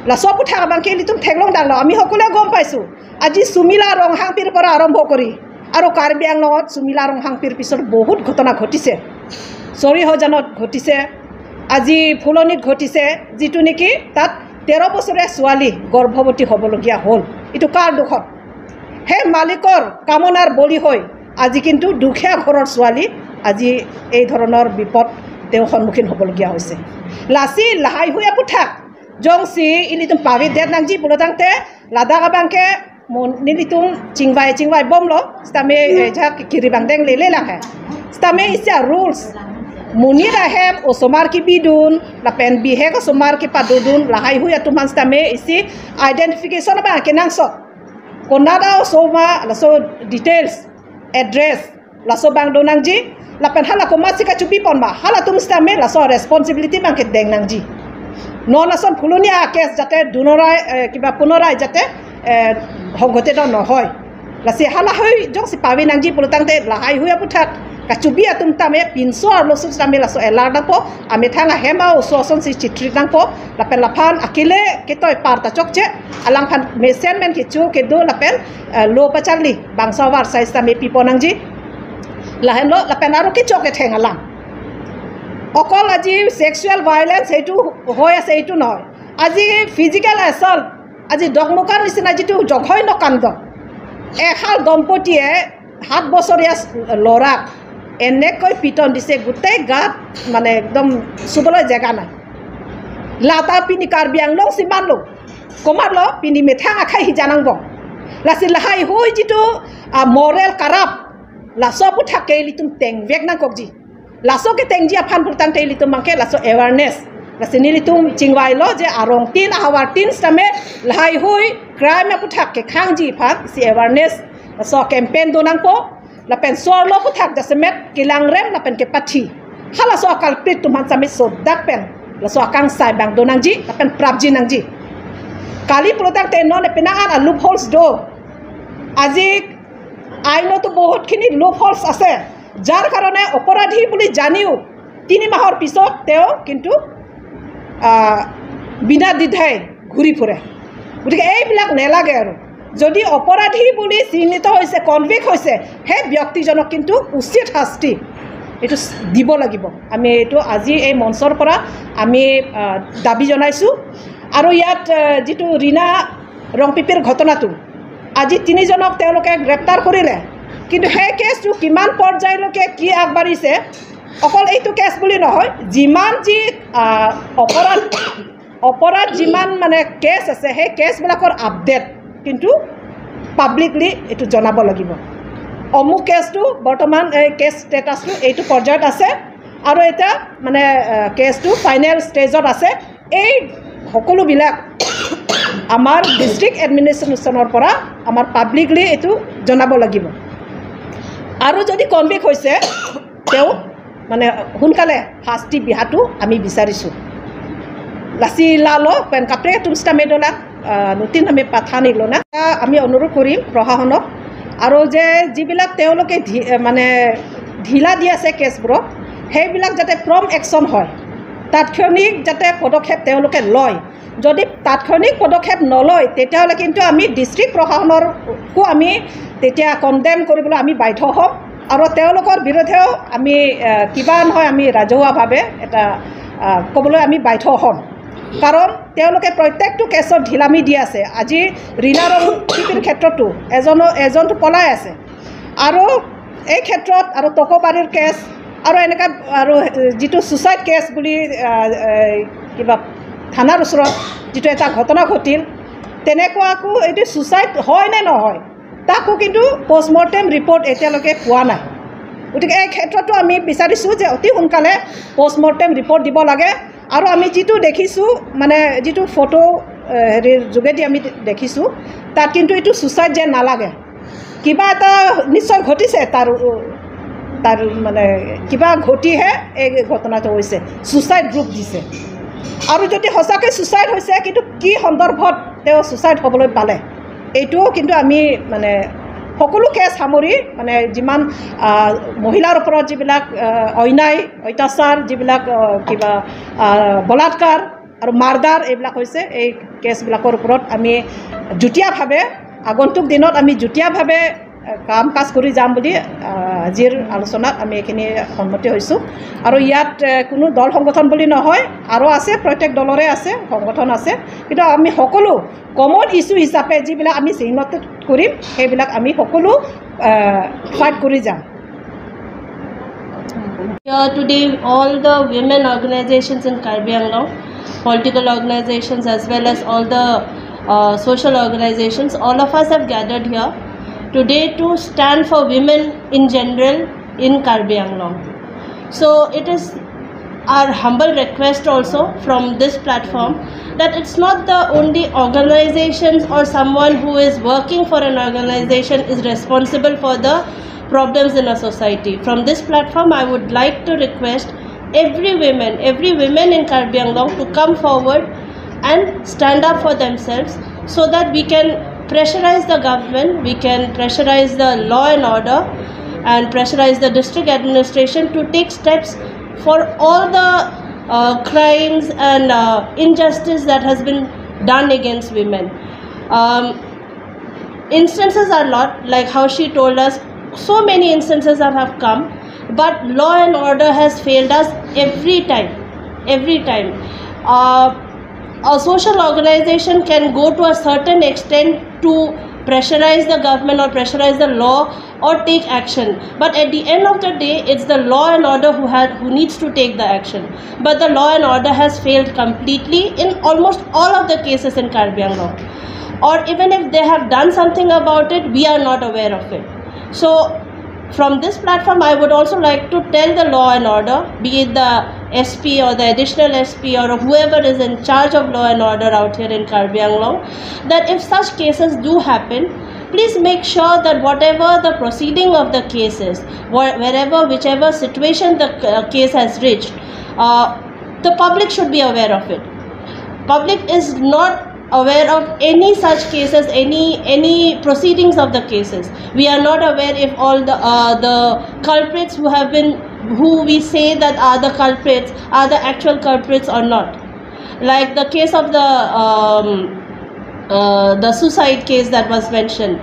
laso aphuthak abangke ilitum theklongdaklo, আমি সকলোৱে গম পাইছোঁ। আজি সুমিলা ৰংহাংপিৰ পৰা আৰম্ভ কৰি আৰু কাৰ্বি আংলঙত সুমিলা ৰংহাংপিৰ পিছত বহুত ঘটনা ঘটিছে। চৰিহজানত ঘটিছে, আজি ফুলনিত ঘটিছে, যিটো নেকি তাত তেৰ বছৰীয়া ছোৱালী গৰ্ভৱতী হ'বলগীয়া হ'ল। এইটো কাৰ দুখত? সেই মালিকৰ কামনাৰ বলি হৈ আজি কিন্তু দুখীয়া ঘৰৰ ছোৱালী আজি এই ধৰণৰ বিপদ তেওঁ সন্মুখীন হ'বলগীয়া হৈছে। Lasi lahaihui aphuthak jongsi ilitum pavidet nangji pulotangte ladak abangke mo nelitum chingvai chingvai bomlo, sitame eh, ja kiri bangdeng lele lang hai. Sitame isi a-rules. Monit ahem osomar kebidun, lapen bihek osomar kepadodun, lahaihui atum aphan sitame isi identification abang kenangsot. Konat a osomar, laso details, address, laso abang do nangji, lapen hala komatsi kachubi pon ma, halatum sitame laso responsibility abangke deng nangji. Non ason phuloni a-case jate dunorai, eh, kiba punorai jate, eh, honggote do nohoi. Lasi halahoi jongsi pavi nangji pulotangte lahaihui aphuthak kachubi atum tame pinso arloso sitame laso alert nangpo, amethang ahem a oso asonsi chitri nangpo, lapen laphan akile ketoi parta chokche, alangphan mesen men kecho kedo lapen eh, lo pacharli bangso avarsai sitame pipo nangji. Lahenlo lapen aro kechok ketheng alam. অকল আজি sexual violence সেইটো হৈ আছে, এইটো নহয়। আজি physical assault, আজি ডকমকাৰ নিচিনা যিটো জঘন্য কাণ্ড, এহাল দম্পতীয়ে সাত বছৰীয়া ল'ৰাক এনেকৈ পিটন দিছে, গোটেই গাত মানে একদম চুবলৈ জেগা নাই। Lata pini Karbi Anglong si manlo, komatlo pini methang akhai hijanang bong. Lasi lahaihui jitu ah, moral corrupt, laso aphuthak ke ilitum tengvek nangkokji. Laso ketengji aphan pulotangte ilitum abangke laso awareness. Lasi nelitum chingvailo je arongtin ahavartin sitame lahaihui crime aphuthak kekhangji aphan isi awareness, laso campaign do nangpo. Lapen sorlo aphuthak jasemet kelangrem lapen kepathi, halaso a-culprit atum aphan sitame sodak pen laso akangsai abang do nangji lapen prapji nangji. Kali pulotangte non penang an a-loopholes do. আজি আইনতো বহুতখিনি loopholes আছে, যাৰ কাৰণে অপৰাধী বুলি জানিও তিনি মাহৰ পিছত তেওঁ কিন্তু আহ, বিনা দ্বিধাই ঘূৰি ফুৰে। গতিকে এইবিলাক নেলাগে আৰু। যদি অপৰাধী বুলি চিহ্নিত হৈছে, কনভিক্ট হৈছে, সেই ব্যক্তিজনক কিন্তু উচিত শাস্তি এইটো দিব লাগিব। আমি এইটো আজি এই মঞ্চৰ পৰা আমি আহ, দাবী জনাইছোঁ। আৰু ইয়াত আহ, যিটো ৰীনা ৰংপিপিৰ ঘটনাটো, আজি তিনিজনক তেওঁলোকে গ্ৰেপ্তাৰ কৰিলে, কিন্তু সেই কেছটো কিমান পৰ্যায়লৈকে কি আগবাঢ়িছে, অকল এইটো কেছ বুলি নহয়, যিমান যি আহ, অপৰাধ অপৰাধ যিমান মানে কেছ আছে, সেই কেছবিলাকৰ আপডেট কিন্তু পাব্লিকলি এইটো জনাব লাগিব। অমুক কেছটো বৰ্তমান এই কেছ ষ্টেটাছটো এইটো পৰ্যায়ত আছে আৰু এতিয়া মানে আহ, কেছটো ফাইনেল ষ্টেজত আছে। এই সকলোবিলাক আমাৰ ডিষ্ট্ৰিক্ট এডমিনিষ্ট্ৰেশ্যনৰ পৰা আমাৰ পাব্লিকলি এইটো জনাব লাগিব। আৰু যদি কনভিক্ট হৈছে, তেওঁ মানে সোনকালে শাস্তি বিহাটো আমি বিচাৰিছোঁ। Lasi lalo pen kaprek atum sitame dolang, ah, nutin kami pathan iglo na। আমি অনুৰোধ কৰিম প্ৰশাসনক আৰু যে যিবিলাক তেওঁলোকে ধি- মানে ঢিলা দি আছে কেছবোৰক, সেইবিলাক যাতে প্ৰম একশ্যন হয়, তাৎক্ষণিক যাতে পদক্ষেপ তেওঁলোকে লয়। যদি তাৎক্ষণিক পদক্ষেপ নলয়, তেতিয়াহ'লে কিন্তু আমি ডিষ্ট্ৰিক্ট প্ৰশাসনকো আমি তেতিয়া কণ্ডেম কৰিবলৈ আমি বাধ্য হ'ম আৰু তেওঁলোকৰ বিৰুদ্ধেও আমি এ, কিবা নহয় আমি ৰাজহুৱাভাৱে এটা আ, ক'বলৈ আমি বাধ্য হ'ম। কাৰণ তেওঁলোকে প্ৰত্যেকটো কেছত ঢিলামি দি আছে। আজি ৰীণা ৰংপিৰ ক্ষেত্ৰতো এজনৰ এজনটো পলাই আছে আৰু এই ক্ষেত্ৰত আৰু টকৌবাৰীৰ কেছ আৰু এনেকা আৰু যিটো ছুচাইড কেছ বুলি আ, এ, কিবা থানাৰ ওচৰত যিটো এটা ঘটনা ঘটিল, তেনেকুৱাকো এইটো ছুচাইড হয় নে নহয়, তাকো কিন্তু পষ্টমৰ্টেম ৰিপৰ্ট এতিয়ালৈকে পোৱা নাই। গতিকে এই ক্ষেত্ৰতো আমি বিচাৰিছোঁ যে অতি সোনকালে পষ্টমৰ্টেম ৰিপৰ্ট দিব লাগে। আৰু আমি যিটো দেখিছোঁ, মানে যিটো ফটো এ, হেৰিৰ যোগেদি আমি দেখিছোঁ, তাত কিন্তু এইটো ছুচাইড যেন নালাগে। কিবা এটা নিশ্চয় ঘটিছে, তাৰ উ- তাৰ মানে কিবা ঘটিহে এই ঘটনাটো হৈছে, ছুচাইড ৰূপ দিছে। আৰু যদি সঁচাকৈ ছুচাইড হৈছে, কিন্তু কি সন্দৰ্ভত তেওঁ ছুচাইড হ'বলৈ পালে, এইটোও কিন্তু আমি মানে সকলো কেছ সামৰি মানে যিমান আ, মহিলাৰ ওপৰত যিবিলাক আ, অন্যায় অত্যাচাৰ, যিবিলাক আ, কিবা আ, বলাৎকাৰ আৰু মাৰ্ডাৰ এইবিলাক হৈছে, এই কেছবিলাকৰ ওপৰত আমি যুটীয়াভাৱে আগন্তুক দিনত আমি যুটীয়াভাৱে আ, কাম কাজ কৰি যাম বুলি আ, আজিৰ আলোচনাত আমি এইখিনি সন্মতি হৈছোঁ। আৰু ইয়াত এ, কোনো দল সংগঠন বুলি নহয়, আৰু আছে, প্ৰত্যেক দলৰে আছে, সংগঠন আছে, কিন্তু আমি সকলো কমন ইছ্যু হিচাপে যিবিলাক আমি চিহ্নিত কৰিম, সেইবিলাক আমি সকলো ফাইট কৰি যাম। Here today, all the women organizations in Karbi Anglong, political organizations as well as all the uh, social organizations, all of us have gathered here today to stand for women in general in Karbi Anglong. So it is our humble request also from this platform that it's not the only organizations or someone who is working for an organization is responsible for the problems in a society. From this platform, I would like to request every women, every women in Karbi Anglong to come forward and stand up for themselves so that we can pressurize the government, we can pressurize the law and order, and pressurize the district administration to take steps for all the uh, crimes and uh, injustice that has been done against women. Um, instances are lot, like how she told us, so many instances that have come, but law and order has failed us every time, every time. Uh, a social organization can go to a certain extent to pressurize the government or pressurize the law or take action, but at the end of the day, it's the law and order who had who needs to take the action. But the law and order has failed completely in almost all of the cases in Karbi Anglong. Or even if they have done something about it, we are not aware of it. So from this platform, I would also like to tell the law and order, be it the S P or the additional S P or whoever is in charge of law and order out here in Karbi Anglong, that if such cases do happen, please make sure that whatever the proceeding of the case is, wh- wherever, whichever situation the uh, case has reached, uh, the public should be aware of it. Public is not aware of any such cases, any any proceedings of the cases. We are not aware if all the uh, the culprits who have been, who we say that are the culprits, are the actual culprits or not. Like the case of the um, uh, the suicide case that was mentioned.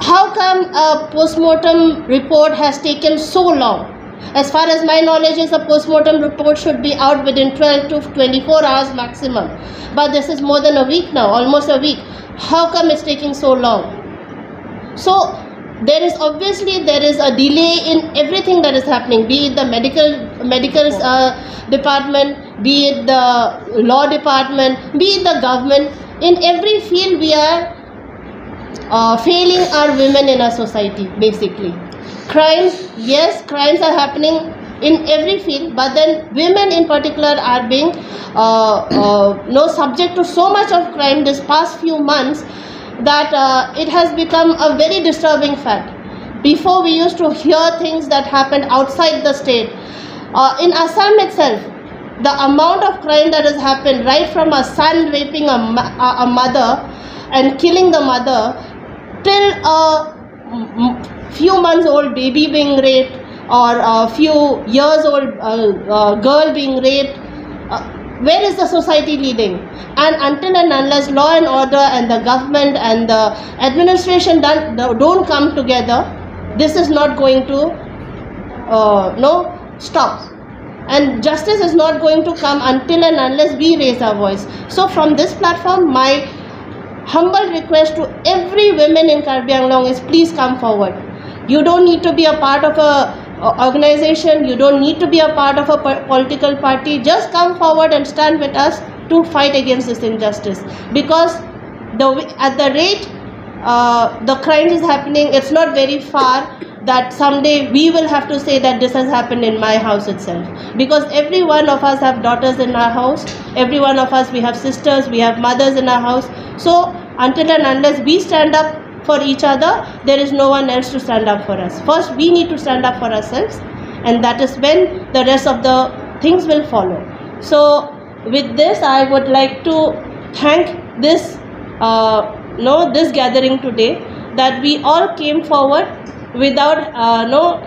How come a postmortem report has taken so long? As far as my knowledge is, a postmortem report should be out within twelve to twenty-four hours maximum. But this is more than a week now, almost a week. How come it's taking so long? So there is obviously, there is a delay in everything that is happening, be it the medical medical uh, department, be it the law department, be it the government. In every field, we are uh, failing our women in our society, basically. Crimes, yes, crimes are happening in every field, but then women in particular are being uh, uh, no subject to so much of crime this past few months that uh, it has become a very disturbing fact. Before, we used to hear things that happened outside the state. Uh, in Assam itself, the amount of crime that has happened, right from a son raping a, ma- a a mother and killing the mother, till a m- few months old baby being raped, or a few years old uh, uh, girl being raped, uh, Where is the society leading? And until and unless law and order and the government and the administration don't, don't come together, this is not going to, uh, no, stop. And justice is not going to come until and unless we raise our voice. So from this platform, my humble request to every woman in Karbi Anglong is, please come forward. You don't need to be a part of a, a organization. You don't need to be a part of a po-, political party. Just come forward and stand with us to fight against this injustice. Because the w-, at the rate, uh, the crimes is happening, it's not very far that someday we will have to say that this has happened in my house itself. Because every one of us have daughters in our house, every one of us, we have sisters, we have mothers in our house. So until and unless we stand up for each other, there is no one else to stand up for us. First, we need to stand up for ourselves, and that is when the rest of the things will follow. So with this, I would like to thank this, uh, no, this gathering today, that we all came forward without, uh, no,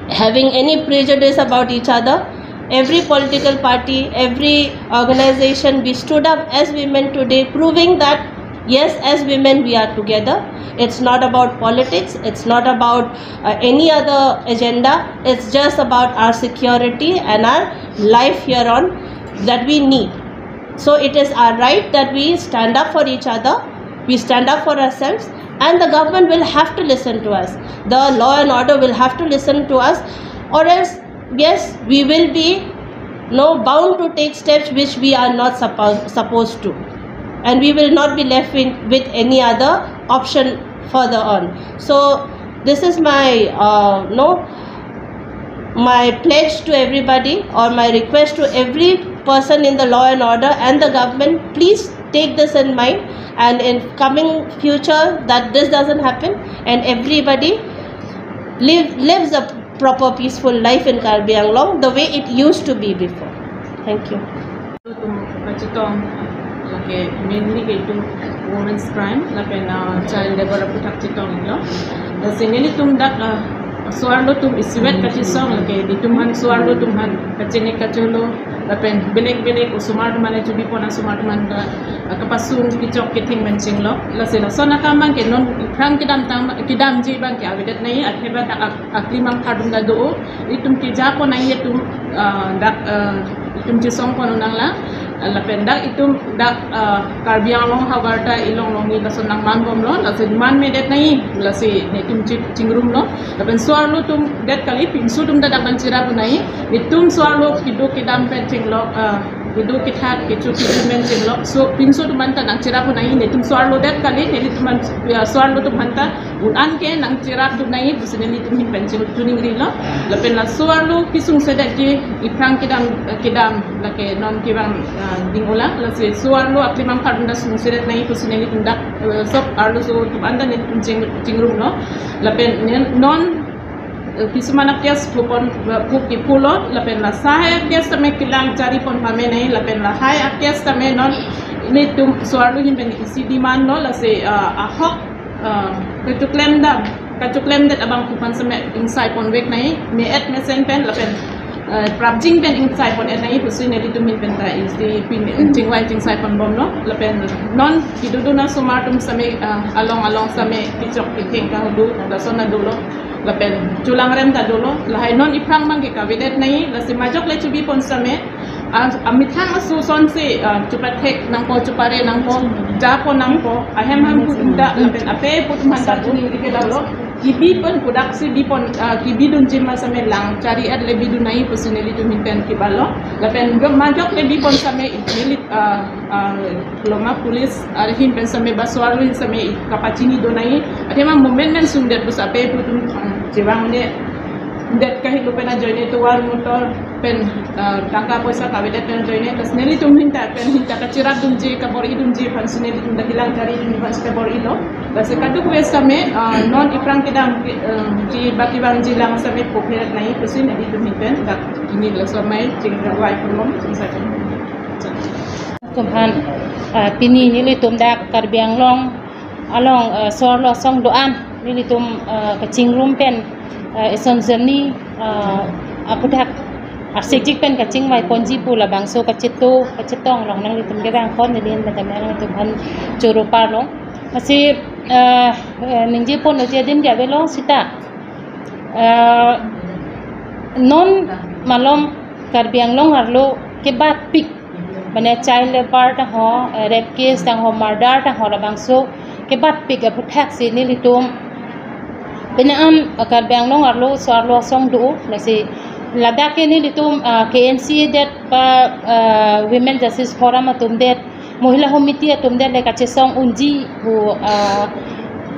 having any prejudice about each other. Every political party, every organization, we stood up as women today, proving that yes, as women, we are together. It's not about politics. It's not about, uh, any other agenda. It's just about our security and our life here on that we need. So it is our right that we stand up for each other, we stand up for ourselves, and the government will have to listen to us. The law and order will have to listen to us, or else, yes, we will be, no, bound to take steps which we are not suppo-, supposed to, and we will not be left in, with any other option further on. So this is my, uh, no, my pledge to everybody, or my request to every person in the law and order and the government, please take this in mind, and in coming future, that this doesn't happen, and everybody live, lives a proper peaceful life in Karbi Anglong the way it used to be before. Thank you. Itum kachetong, lake mainly ke itum women's crime lapen, ah, child labor aputhak chetonglo. Lasi nelitum dak, ah, so-arlo atum isivet kachesong, lake itum aphan so-arlo atum aphan kachini kacholo lapen belek belek osomar atum aphan, chubipon asomar atum aphan ta, ah, kapasung kechok ketheng pen chenglok. Lasi lason akam abang ke non aphrang kedamtang, kedamji abang ke avedet nangji, athe ba dak ak-, aklimang phardun ta do. Itum kejapon nangji atum, ah, dak, ah, itum chesongpon nanglang. Ah, lapen dak itum dak, ah, Karbi Anglong havar ta ilong longni lason nangmanbomlo, lasi manmedet nangji, lasi netum chi-, chingrumlo. Lapen so-arlo atum det kali, pinso atum ta dak nangcherap nangji. Netum so-arlo kedo kedam pen chenglok, ah, kedo kethak, kecho kecho pen chenglok. So pinso atum aphan ta nangcherap nangji, netum so-arlo det kali, nelitum aphan, ya, so-arlo atum aphan ta un-an ke nangcherapdun nangji pusi nelitum ahin pen chini tuning rilo. Lapen laso arlo kesungsedet ke aphrang kedam, kedam lake non kevang, ah, ding ola. Lasi so-arlo aklimang phardun ta sungsedet nangji pusi nelitum dak, eh, sob arloso atum aphan ta nelitum ching-, chingrumlo. Lapen nen-, non, eh, kisuman a-case thupon, eh, phu kephulo. Lapen la lahai a-case tame kelang charipon pame nangji. Lapen lahai a-case tame non nelitum so-arlo ahin pen isi demand lo. Lasi, ah, ahok, ah, kachoklem dam, kachoklemdet abangphu aphan seme ingsaipon vek nangji, me-et mesen pen lapen, ah, prapjin pen ingsaipon-et nangji pusi nelitum ahin pen ta isi pin chingvai chingsaiponbomlo. Lapen non kedodun asomar atum seme, ah, along along seme kechok ketheng ta do, lason ta dolo. Lapen cholangrem ta dolo. Lahai non aphrang abang ke kavedet nangji, lasi majok le chubipon seme, ah, amethang aso asonsi, ah, chopathek nangpo, chopare nangpo, japon nangpo, ahem ahem pu atum ta, lapen ape pu atum aphan ta chini rike dolo. Kebipon, kodaksi bipon, ah, kebidunji ma seme lang chari-et le bidun nangji pusi nelitum ahin pen kevanglo. Lapen majok le bipon seme neli, ah, ah, loma police ahin pen seme ba so-arlo ahin seme kapachinidun nangji. Athema moment men sungdet pusi ape pu atum, ah, chevang-un-edet kahelo pen ajoine tovar motor pen, ah, tangka poisa kavedet pen ajoine. Lasi nelitum ahin ta pen ahin ta kacherapdunji, kabor-idunji aphansi nelitum ta kelang charidunji aphansi kabor-ilo. Lasi kadokave seme, ah, non aphrang kedam, ah, ji baki bang jilang seme phopheret nangji pusi nelitum ahin pen dak pini laso amei chingvai ponlong, chingsai ponlong. Atum aphan, ah, pini nelitum dak Karbi Anglong along, ah, so-arlo asong do-an nelitum, ah, kachingrum pen, ah, eson journey, ah, aputhak Arsik jik pen kachingvai ponji pu labangso kacheto, kachetong along nanglitum kevang pon neli pen tame nanglitum aphan choro parlong. Lasi, eh, eh, ningje pon uji adim ke avelo seta. Eh, non malom Karbi Anglong arlo kebatpik, mane child labour tangho, eh, rape case tangho, murder tangho labangso kebatpik aputhak si nelitum penang an, eh, Karbi Anglong arlo so-arlo asong do, lasi ladak ke nelitum, ah, K N C A det ba, ah, Women Justice Forum atum det, Mohila Samiti atum det le kachesong unji pu, ah,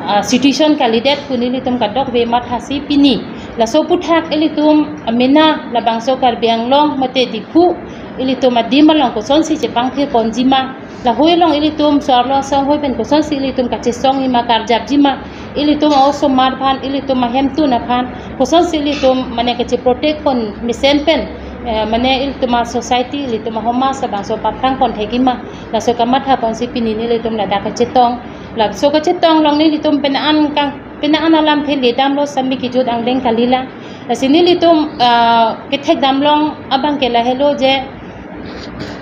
ah, situation kalidet pu nelitum kadokave mathasi pini. Laso aputhak ilitum amena labangso Karbi Anglong mate Diphu ilitum adim along kosonsi chepangthir ponji ma, lahei along ilitum so-arlo asong hoi pen kosonsi ilitum kachesongji ma, karjapji ma, ilitum a-osomar aphan, ilitum ahemtun aphan kosonsi ilitum mane kacheprotect pon mesen pen, eh, mane ilitum asociety, ilitum asomaj labangso paphrang pon thekji ma, laso kamatha ponsi pini nelitum ladak kachetong. Laso kachetong along nelitum penang an kang, penang an alamthe ledamlo, sami kejut angdeng kalilang. Lasi nelitum, ah, kethekdam long abang ke lahelo je,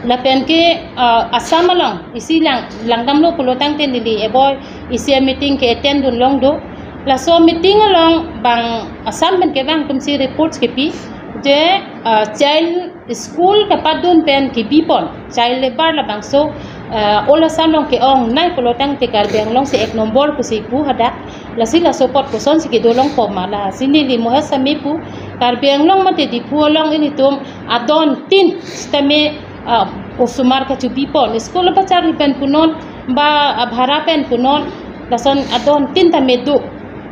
lapen ke, ah, Assam along isi lang, langdamlo pulo tangte neli eboi isi meeting ke-attend dun long do. Laso meeting along bang Assam pen kevang atumsi reports kepi je, ah, child school kapadun pen kebi pon, child labour labangso, ah, all Assam along ke-ongnei pulo tangte Karbi Anglong si ek nombor pusi pu hadak. Lasi laso apot kosonsi kedo longpo ma, lasi neli mohel sami pu, Karbi Anglong mate Diphu along ilitum adon tin sitame, ah, osomar kachebi pon, school bacharli pen punon, ba, ah, bhara pen punon, lason adon tin tame do.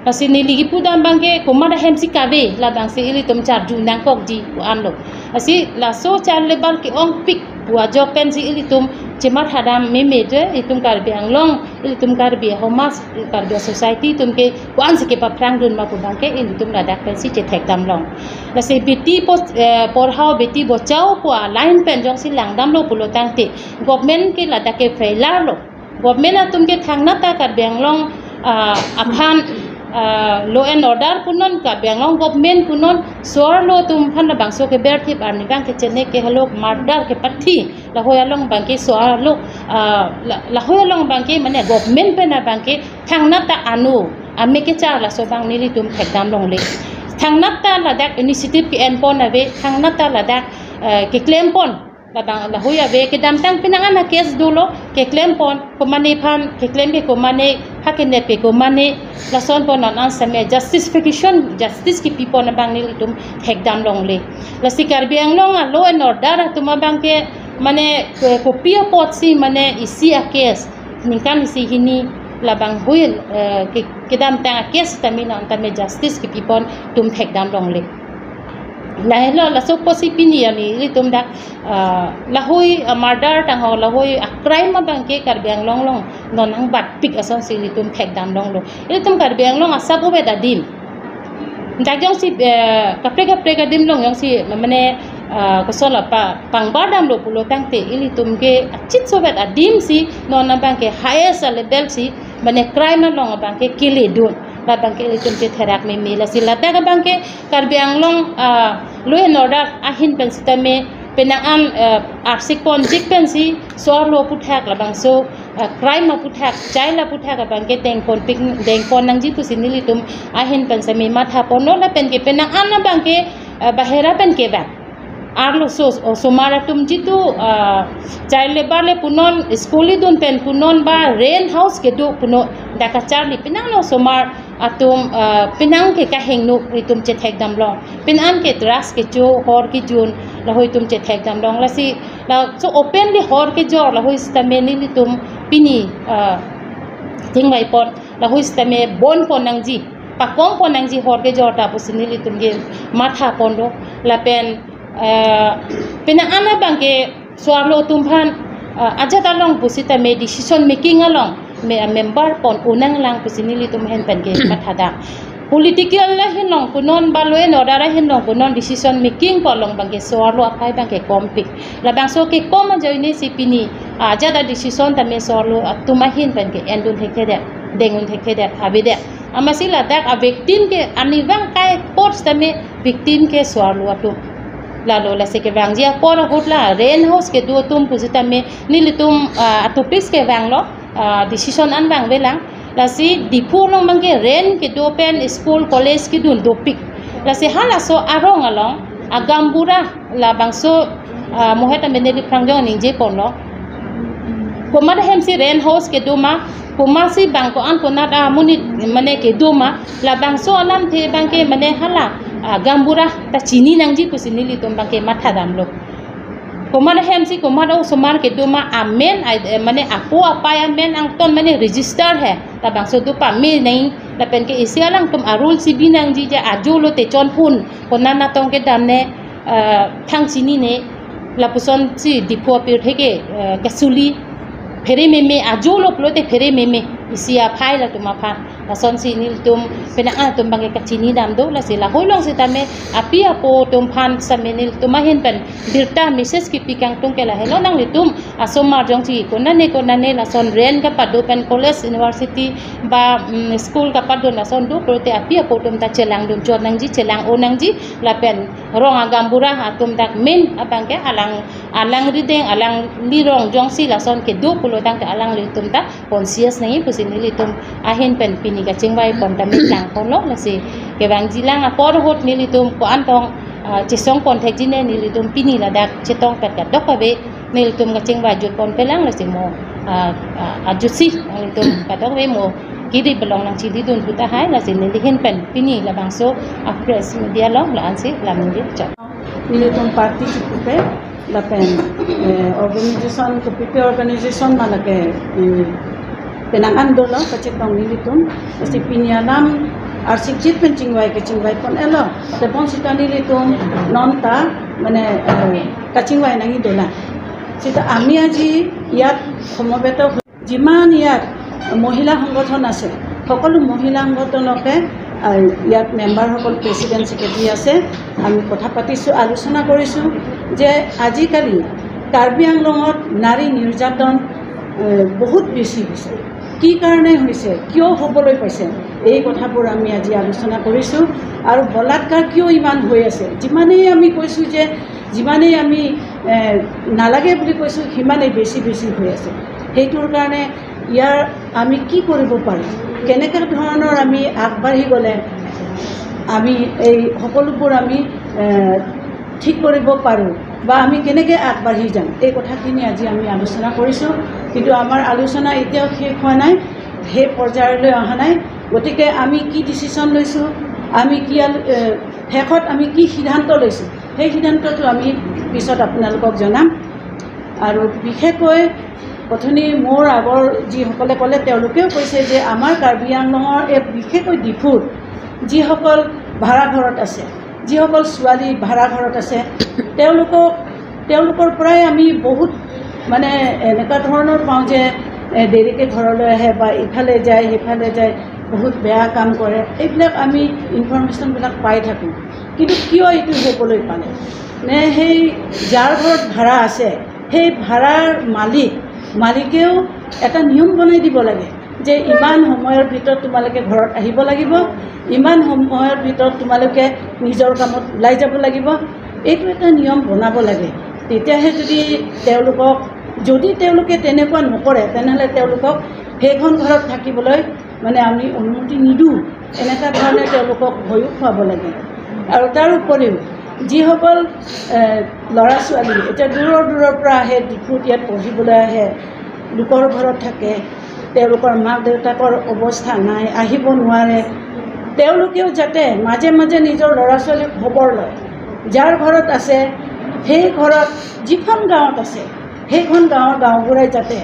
Lasi neli kipudam abang ke komat ahemsi kave, labangsi ilitum charju nangkokji pu anlo. Lasi laso child labour ke-ongpik pu ajok pensi ilitum chemathadam meme je, ilitum Karbi Anglong, ilitum Karbi asomaj, Karbi society atum ke ko-ansi kepaphrang dun ma pu abang ke ilitum ladak pensi chethekdam long. Lasi beti po-, eh, porhao beti bachao pu a-line pen jongsi langdamlo pulo tangte, government ke ladak ke failure lo. Government atum ke thangnat ta Karbi Anglong, ah, aphan, ah, law and order punon, Karbi Anglong government punon, so-arlo atum aphan labangso keberthip arni abang ke chenek kehalok murder kepathi, lahei along abang ke so-arlo, ah, la-, lahei along abang ke mane government pen abang ke thangnat ta anu ame kechar laso abang nelitum thekdam longle. Thangnat ta ladak initiative ke-en pon ave, thangnat ta ladak, eh, keklem pon. Labang lahei ave, kedamtang penang an a-case dolo, keklem pon, komane aphan keklem ke komane, ha kenep ke komane, lason pon non an same justification, justice kepi pon abang nelitum thekdam longle. Lasi Karbi Anglong a-law and order atum abang ke mane, eh, kopi apotsi mane isi a-case ningkan isi hini labang hui, eh, ke, kedamtang a-case tame non tame justice kepi pon atum thekdam longle. Lahelo, laso apotsi pini arni ilitum dak, ah, lahei, ah, murder tangho, lahei, ah, crime abang ke Karbi Anglong along non nangbatpik asonsi ilitum thekdam longlo. Ilitum Karbi Anglong asap uvet adim. Dak jongsi, eh, kaprek kaprek adim along jongsi mane, ah, koson la pa, pangbardamlo pulo tangte ilitum ke achit sovet adim si non abang ke highest level si mane crime along abang ke kele dun. Labang ke ilitum ke therak meme, lasi ladak abang ke Karbi Anglong, ah, law and order ahin pen sitame penang an, ah, arsik ponjik pensi so-arlo aputhak labangso, ah, crime aputhak, child aputhak abang ke dengpon pik, dengpon nangji pusi nelitum ahin pen sitame matha ponlo, lapen ke penang an abang ke, ah, bahera pen kevang arloso, osomar atum jitu, ah, child labour le punon, school idun pen punon ba rent house kedo punon, dak kacharli penang lo osomar atum, ah, penang ke kahingno itum chethekdam long. Penang ke drugs kecho, hor kejun, lahei itum chethekdam long. Lasi laso openly hor kejor lahei sitame nelitum pini, ah, thingvai pon, lahei sitame bon pon nangji, pakong pon nangji hor kejor ta pusi nelitum ke matha ponlo. Lapen, eh, penang an abang ke so-arlo atum aphan, eh, ajat along pusitame decision making along me, member pon un nanglang pusi nelitum ahin pen ke mathadam. Political ahin along punon ba law and order ahin along punon, decision making pu along abang ke so-arlo aphai abang ke kompik. Labangso kekom ajoine si pini, ah, ajat a-decision tame so-arlo atum ahin pen ke endun thekthedet, dengun thekthedet, avedet. Amatsi ladak a-victim ke arnivang kaikot sitame victim ke so-arlo atum. Lalo lasi kevangji apor ahut la rent house kedo atum pusitame nelitum, ah, atupis kevanglo, ah, decision an vangvelang. Lasi Diphu along abangke rent kedo pen school college kedun dopik. Lasi halaso arong along agaonbura labangso, ah, mohet ame neli aphrang jong ningje ponlo. Komat ahemsi rent house kedo ma, komatsi bang ko-an konat amonit mane kedo ma, labangso alamthe abangke mane hala, ah, gaonbura ta chini nangji pusi nelitum abangke matha damlo. Komat ahemsi komat osomar kedo ma amen, ai, eh, mane apo apai amen angton mane register he, labangso do pame nangji, lapen ke isi alangtum arul si bi nangji je ajo lote chonphun konat natong kedam ne, eh, thang chinine, lapusonsi Diphu apirthe ke, eh, kesuli phere meme, ajo lo pulote phere meme, isi aphai latum aphan. Lasonsi nelitum penang atum abangke kachini dam do, lasi lahei along sitame api apo atum aphan sitame nelitum ahin pen birta message kepi kangtung ke lahelo, nanglitum asomar jongsi konane konane lason rent kapado pen college university ba, mm, school kapado lason do pulote api apo atum ta chelangdun chot nangji, chelang-o nangji, lapen rong agaonbura atum dak main abangke alang, alangrideng, alangli rong jongsi lason kedo pulo tangte alanglitum ta conscious nangji pusi nelitum ahin pen pini kachingvai pon ta mitang ponlo. Lasi kevangjilang apor ahut nelitum ko-an tong, ah, chesong pon thekji ne nelitum pini ladak chetong pet kadokave nelitum kachingvai jut ponpelang. Lasi mo, ah, ah, ajutsi nelitum kadokave mo kiri belong nangchilidun pu tahai, lasi neli ahin pen pini labangso a press media along la-ansi lam ningje chot. Nelitum party chipupe lapen, eh, organization, kopipe organization ma lake, eh, penang an dolo kachetong nelitum. Lasi pini alam arsik jit pen chingvai kechingvai pon-elo. Tebon sita nelitum non ta mane, eh, kachingvai nangji dolang. Sita ami aji iyat সমবেত যিমান ইয়াত মহিলা সংগঠন আছে, সকলো মহিলা সংগঠনকে, আহ, ইয়াত মেম্বাৰসকল, প্ৰেচিডেণ্ট, ছেক্ৰেটাৰী আছে, আমি কথা পাতিছোঁ, আলোচনা কৰিছোঁ যে আজিকালি কাৰ্বি আংলঙত নাৰী নিৰ্যাতন, আহ, বহুত বেছি হৈছে। কি কাৰণে হৈছে, কিয় হ'বলৈ পাইছে, এই কথাবোৰ আমি আজি আলোচনা কৰিছোঁ। আৰু বলাৎকাৰ কিয় ইমান হৈ আছে, যিমানেই আমি কৈছোঁ যে যিমানেই আমি, এ, নালাগে বুলি কৈছোঁ, সিমানেই বেছি বেছি হৈ আছে। সেইটোৰ কাৰণে ইয়াৰ আমি কি কৰিব পাৰোঁ, কেনেকুৱা ধৰণৰ আমি আগবাঢ়ি গ'লে আমি এই সকলোবোৰ আমি, এ, ঠিক কৰিব পাৰোঁ বা আমি কেনেকৈ আগবাঢ়ি যাম, এই কথাখিনি আজি আমি আলোচনা কৰিছোঁ। কিন্তু আমাৰ আলোচনা এতিয়াও শেষ হোৱা নাই, সেই পৰ্যায়লৈ অহা নাই। গতিকে আমি কি ডিচিশ্যন লৈছোঁ, আমি কি আলো-, এ, শেষত আমি কি সিদ্ধান্ত লৈছোঁ, সেই সিদ্ধান্তটো আমি পিছত আপোনালোকক জনাম। আৰু বিশেষকৈ অথনি মোৰ আগৰ যিসকলে ক'লে, তেওঁলোকেও কৈছে যে আমাৰ কাৰ্বি আংলঙৰ এই বিশেষকৈ ডিফুত যিসকল ভাড়া ঘৰত আছে, যিসকল ছোৱালী ভাড়া ঘৰত আছে, তেওঁলোকক, তেওঁলোকৰ পৰাই আমি বহুত মানে এনেকুৱা ধৰণৰ পাওঁ যে, এ, দেৰিকৈ ঘৰলৈ আহে বা ইফালে যায়, সিফালে যায়, বহুত বেয়া কাম কৰে, এইবিলাক আমি ইনফৰমেশ্যনবিলাক পাই থাকোঁ। কিন্তু কিয় এইটো হ'বলৈ পালে? নে সেই যাৰ ঘৰত ভাড়া আছে, সেই ভাড়াৰ মালিক, মালিকেও এটা নিয়ম বনাই দিব লাগে যে ইমান সময়ৰ ভিতৰত তোমালোকে ঘৰত আহিব লাগিব, ইমান সময়ৰ ভিতৰত তোমালোকে নিজৰ কামত ওলাই যাব লাগিব। এইটো এটা নিয়ম বনাব লাগে। তেতিয়াহে যদি তেওঁলোকক, যদি তেওঁলোকে তেনেকুৱা নকৰে, তেনেহ'লে তেওঁলোকক সেইখন ঘৰত থাকিবলৈ মানে আমি অনুমতি নিদিওঁ, এনেকুৱা ধৰণে তেওঁলোকক ভয়ো খুৱাব লাগে। আৰু তাৰ উপৰিও যিসকল, এ, ল'ৰা ছোৱালী এতিয়া দূৰৰ দূৰৰ পৰা আহে, ডিফুত ইয়াত পঢ়িবলৈ আহে, লোকৰ ঘৰত থাকে, তেওঁলোকৰ মাক দেউতাকৰ অৱস্থা নাই, আহিব নোৱাৰে, তেওঁলোকেও যাতে মাজে মাজে নিজৰ ল'ৰা ছোৱালীক খবৰ লয়, যাৰ ঘৰত আছে, সেই ঘৰত, যিখন গাঁৱত আছে, সেইখন গাঁৱৰ গাঁওবুঢ়াই যাতে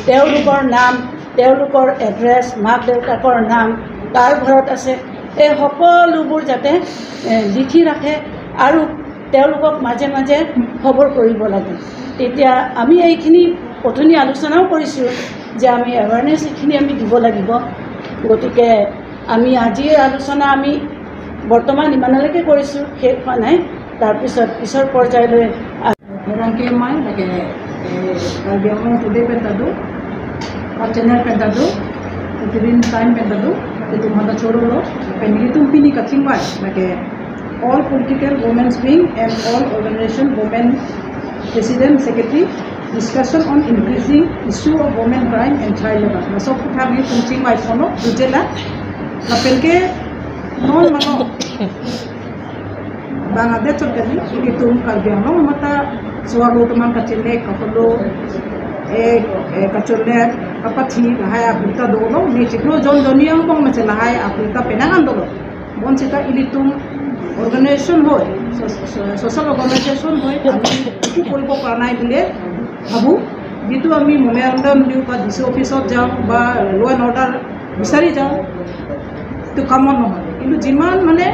তেওঁলোকৰ নাম, তেওঁলোকৰ এড্ৰেছ, মাক দেউতাকৰ নাম, কাৰ ঘৰত আছে, এই সকলোবোৰ যাতে, এ, লিখি ৰাখে আৰু তেওঁলোকক মাজে মাজে খবৰ কৰিব লাগে। তেতিয়া আমি এইখিনি অথনি আলোচনাও কৰিছোঁ যে আমি এৱেৰনেছ এইখিনি আমি দিব লাগিব। গতিকে আমি আজিৰ আলোচনা আমি বৰ্তমান ইমানলৈকে কৰিছোঁ, শেষ হোৱা নাই। তাৰপিছত পিছৰ পৰ্যায়লৈ Herangke mai lake, eh, Karbi Anglong Today pen ta do, a channel pen ta do, Tirin Time pen ta do, lake tum hada choro lo, pen nelitum pini kachingvai lake All political women's wing and all organization women president, secretary, discussion on increasing issue of women crime and child labor. Laso aphuthak neli pungching mai pono dujela. Lapen ke non mano bang adet chot kali, ilitum Karbi Anglong amat ta suar lo teman kachele, kapolo, eh, eh, kachele, kapathi, lahai akurta dolo, ne chiklo jon joni angbong mase lahai akurta penang an dolo. Bonsita ilitum organization hoi, so-, so-, social organization hoi, আমি একো কৰিব পৰা নাই বুলিয়ে ভাবোঁ। যিটো আমি মেমৰেণ্ডাম দিওঁ বা ডি চি অফিচত যাওঁ বা ল' এণ্ড অৰ্ডাৰ বিচাৰি যাওঁ, এইটো কামত নহয়। কিন্তু যিমান মানে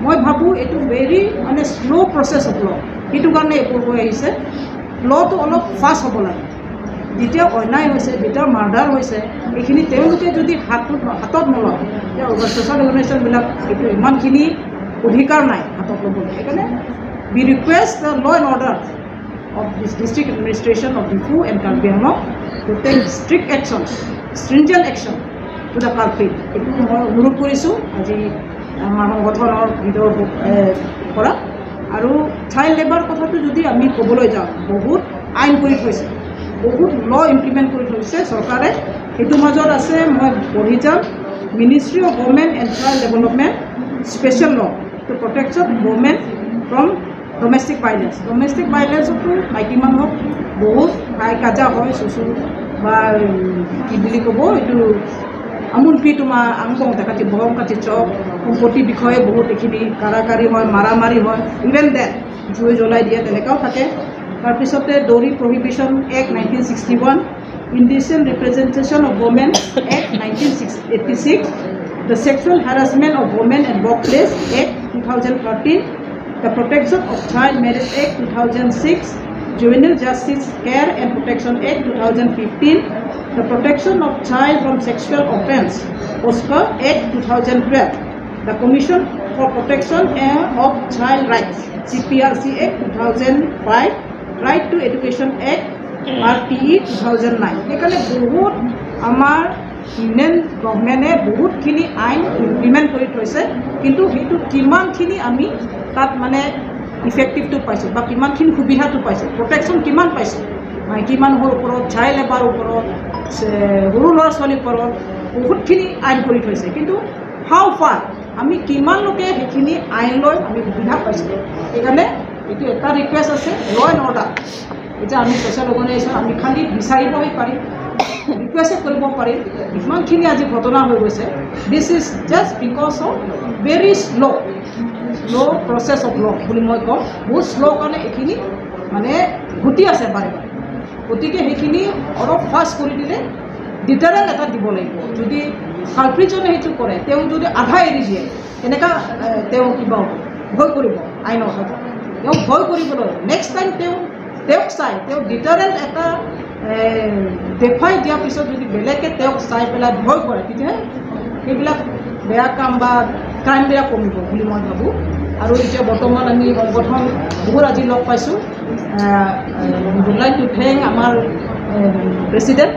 মই ভাবোঁ এইটো ভেৰি মানে শ্ল' প্ৰচেছ অফ ল', সেইটো কাৰণে এইবোৰ হৈ আহিছে। লটো অলপ ফাষ্ট হ'ব লাগে। যেতিয়া অন্যায় হৈছে, যেতিয়া মাৰ্ডাৰ হৈছে, এইখিনি তেওঁলোকে যদি হাতত, হাতত নলয়, এতিয়া ছ'চিয়েল অৰ্গেনাইজেশ্যনবিলাক এইটো ইমানখিনি অধিকাৰ নাই হাতত ল'বলৈ। সেইকাৰণে we request the law and order of this district administration of Diphu and Karbi Anglong to take strict action, stringent action to the culprit। এইটো মই অনুৰোধ কৰিছোঁ আজি আমাৰ সংগঠনৰ ভিতৰৰ, এ, পৰা। আৰু চাইল্ড লেবাৰ কথাটো যদি আমি ক'বলৈ যাওঁ, বহুত আইন কৰি থৈছে, বহুত ল' ইমপ্লিমেণ্ট কৰি থৈছে চৰকাৰে। সেইটো মাজত আছে, মই পঢ়ি যাম, Ministry of Women and Child Development special law, the protection of women from domestic violence। Domestic ভাইলেন্সতো মাইকী মানুহক বহুত হাই কাজা হয়, চুচু বা, উম, কি বুলি ক'ব, এইটো আমুলপি তোমাৰ আংকং, ডাকাতি বহং কাটি চক, সম্পত্তিৰ বিষয়ে বহুত এইখিনি কাৰাকাৰি হয়, মাৰামাৰি হয়, ইভেন ডেথ, জুই জ্বলাই দিয়ে, তেনেকাও থাকে। তাৰপিছতে Dowry Prohibition Act nineteen sixty-one, Indecent Representation of Women Act nineteen eighty-six, the Sexual Harassment of Women at Workplace Act two thousand thirteen, the Protection of Child Marriage Act two thousand six, Juvenile Justice Care and Protection Act two thousand fifteen, the Protection of Child from Sexual Offense, POCSO Act two thousand twelve, the Commission for Protection of Child Rights, C P R C Act two thousand five, Right to Education Act, R T E, two thousand nine. সেইকাৰণে বহুত আমাৰ ইউনিয়ন গভৰ্ণমেণ্টে বহুতখিনি আইন ইমপ্লিমেণ্ট কৰি থৈছে, কিন্তু সেইটো কিমানখিনি আমি তাত মানে ইফেক্টিভটো পাইছোঁ বা কিমানখিনি সুবিধাটো পাইছোঁ, প্ৰটেকশ্যন কিমান পাইছোঁ, মাইকী মানুহৰ ওপৰত, চাইল্ড লেবাৰ ওপৰত, চে-, সৰু ল'ৰা ছোৱালীৰ ওপৰত বহুতখিনি আইন কৰি থৈছে। কিন্তু হাউ ফাৰ আমি কিমান লোকে সেইখিনি আইন লৈ আমি সুবিধা পাইছোঁ। সেইকাৰণে এইটো এটা ৰিকুৱেষ্ট আছে, ল' এণ্ড অৰ্ডাৰ। এতিয়া আমি ছ'চিয়েল অৰ্গেনাইজেশ্যন, আমি খালি বিচাৰিবহে পাৰিম, ৰিকুৱেষ্ট কৰিব পাৰিম। ইমানখিনি আজি ঘটনা হৈ গৈছে, this is just because of very slow, slow process of law বুলি মই কওঁ। বহুত শ্ল' কাৰণে এইখিনি মানে ঘটি আছে বাৰে বাৰে। গতিকে সেইখিনি অলপ ফাষ্ট কৰি দিলে ডিটাৰেণ্ট এটা দিব লাগিব। যদি কালপ্ৰিটজনে সেইটো কৰে, তেওঁ যদি আধা এৰি দিয়ে, কেনেকা, এ, তেওঁ কিবা হ'ব? ভয় কৰিব আইনৰ কথা। তেওঁ ভয় কৰিবলৈ নেক্সট টাইম তেওঁ, তেওঁক চাই, তেওঁ ডিটাৰেণ্ট এটা, এ, দেখুৱাই দিয়াৰ পিছত যদি বেলেগে তেওঁক চাই পেলাই ভয় কৰে, তেতিয়াহে সেইবিলাক বেয়া কাম বা ক্ৰাইমবিলাক কমিব বুলি মই ভাবোঁ। আৰু এতিয়া বৰ্তমান আমি সংগঠন বহুত আজি লগ পাইছোঁ। আহ, I would like to thank আমাৰ, এ, প্ৰেচিডেণ্ট,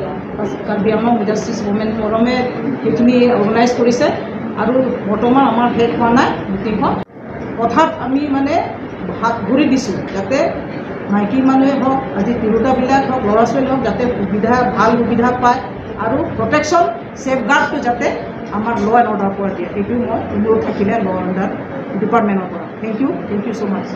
কাৰ্বি আংলং জাষ্টিছ উমেন ফৰামে সেইখিনি অৰ্গেনাইজ কৰিছে। আৰু বৰ্তমান আমাৰ শেষ হোৱা নাই মিটিংখন। কথাত আমি মানে হাত ভৰি দিছোঁ, যাতে মাইকী মানুহে হওক, আজি তিৰোতাবিলাক হওক, ল'ৰা ছোৱালী হওক, যাতে সুবিধা, ভাল সুবিধা পায় আৰু প্ৰটেকশ্যন, ছেফগাৰ্ডটো যাতে আমাৰ ল' এণ্ড অৰ্ডাৰ পৰা দিয়ে, সেইটো মই অনুৰোধ থাকিলে ল' এণ্ড অৰ্ডাৰ ডিপাৰ্টমেণ্টৰ পৰা। Thank you, thank you so much।